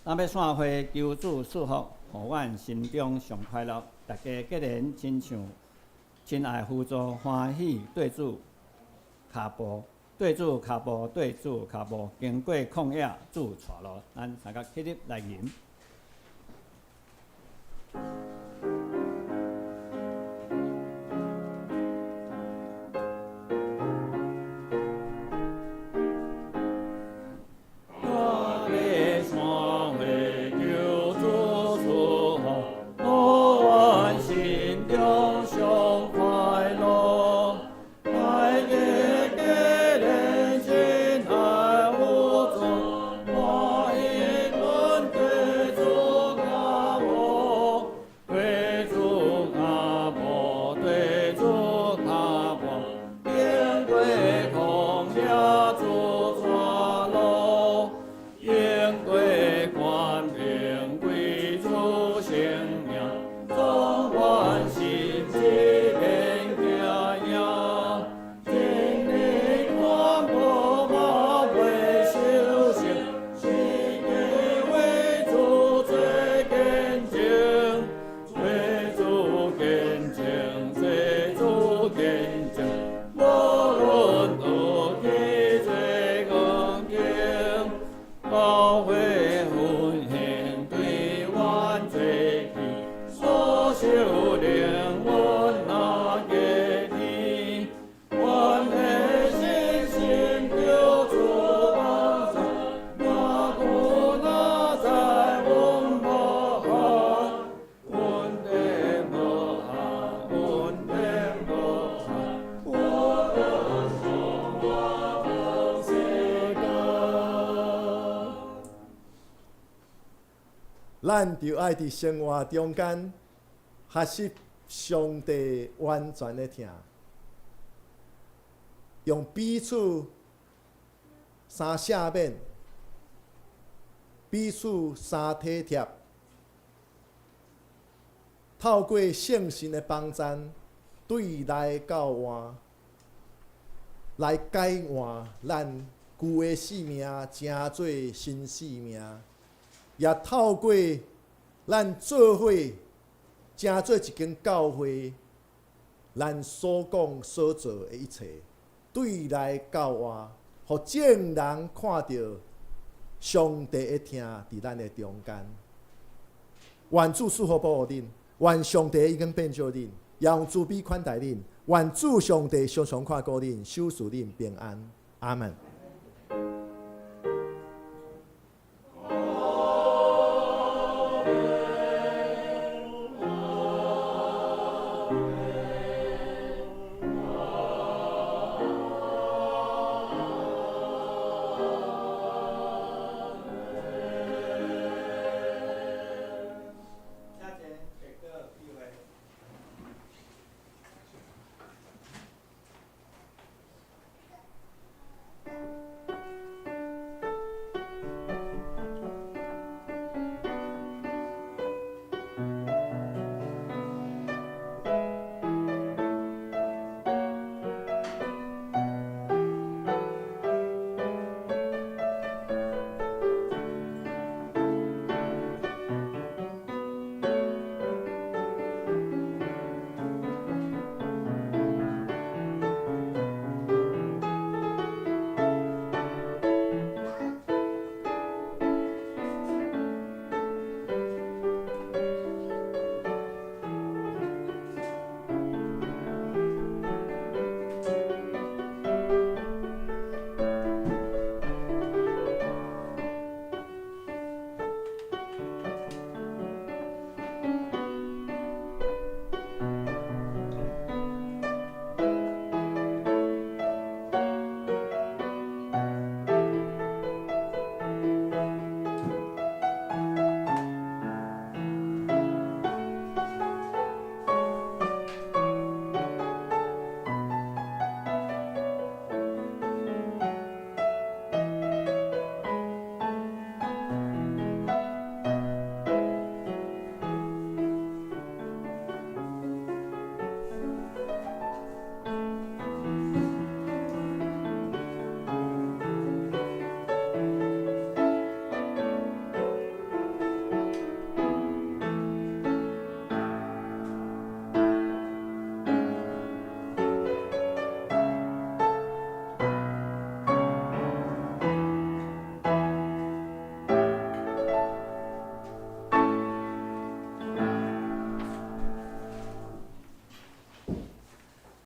咱欲散會，求主賜福，予阮心中上快樂。大家結連親像親愛扶助歡喜對主跤步，對主跤步，對主跤步，經過曠野，主帶路，咱三個起立來吟。咱著愛佇生活中間學習上帝完全的疼，用彼此相赦免，彼此相體貼，透過聖神的幫贊，對內到外來改換咱舊的生命，成做新生命。也透過咱做伙，成做一間教會，咱所講所做的一切，對內到外，予眾人看著上帝的疼佇咱的中間。願主賜福保護恁，願上帝已經變做恁，也用慈悲款待恁。願主上帝常常看顧恁，守賜恁平安。阿門。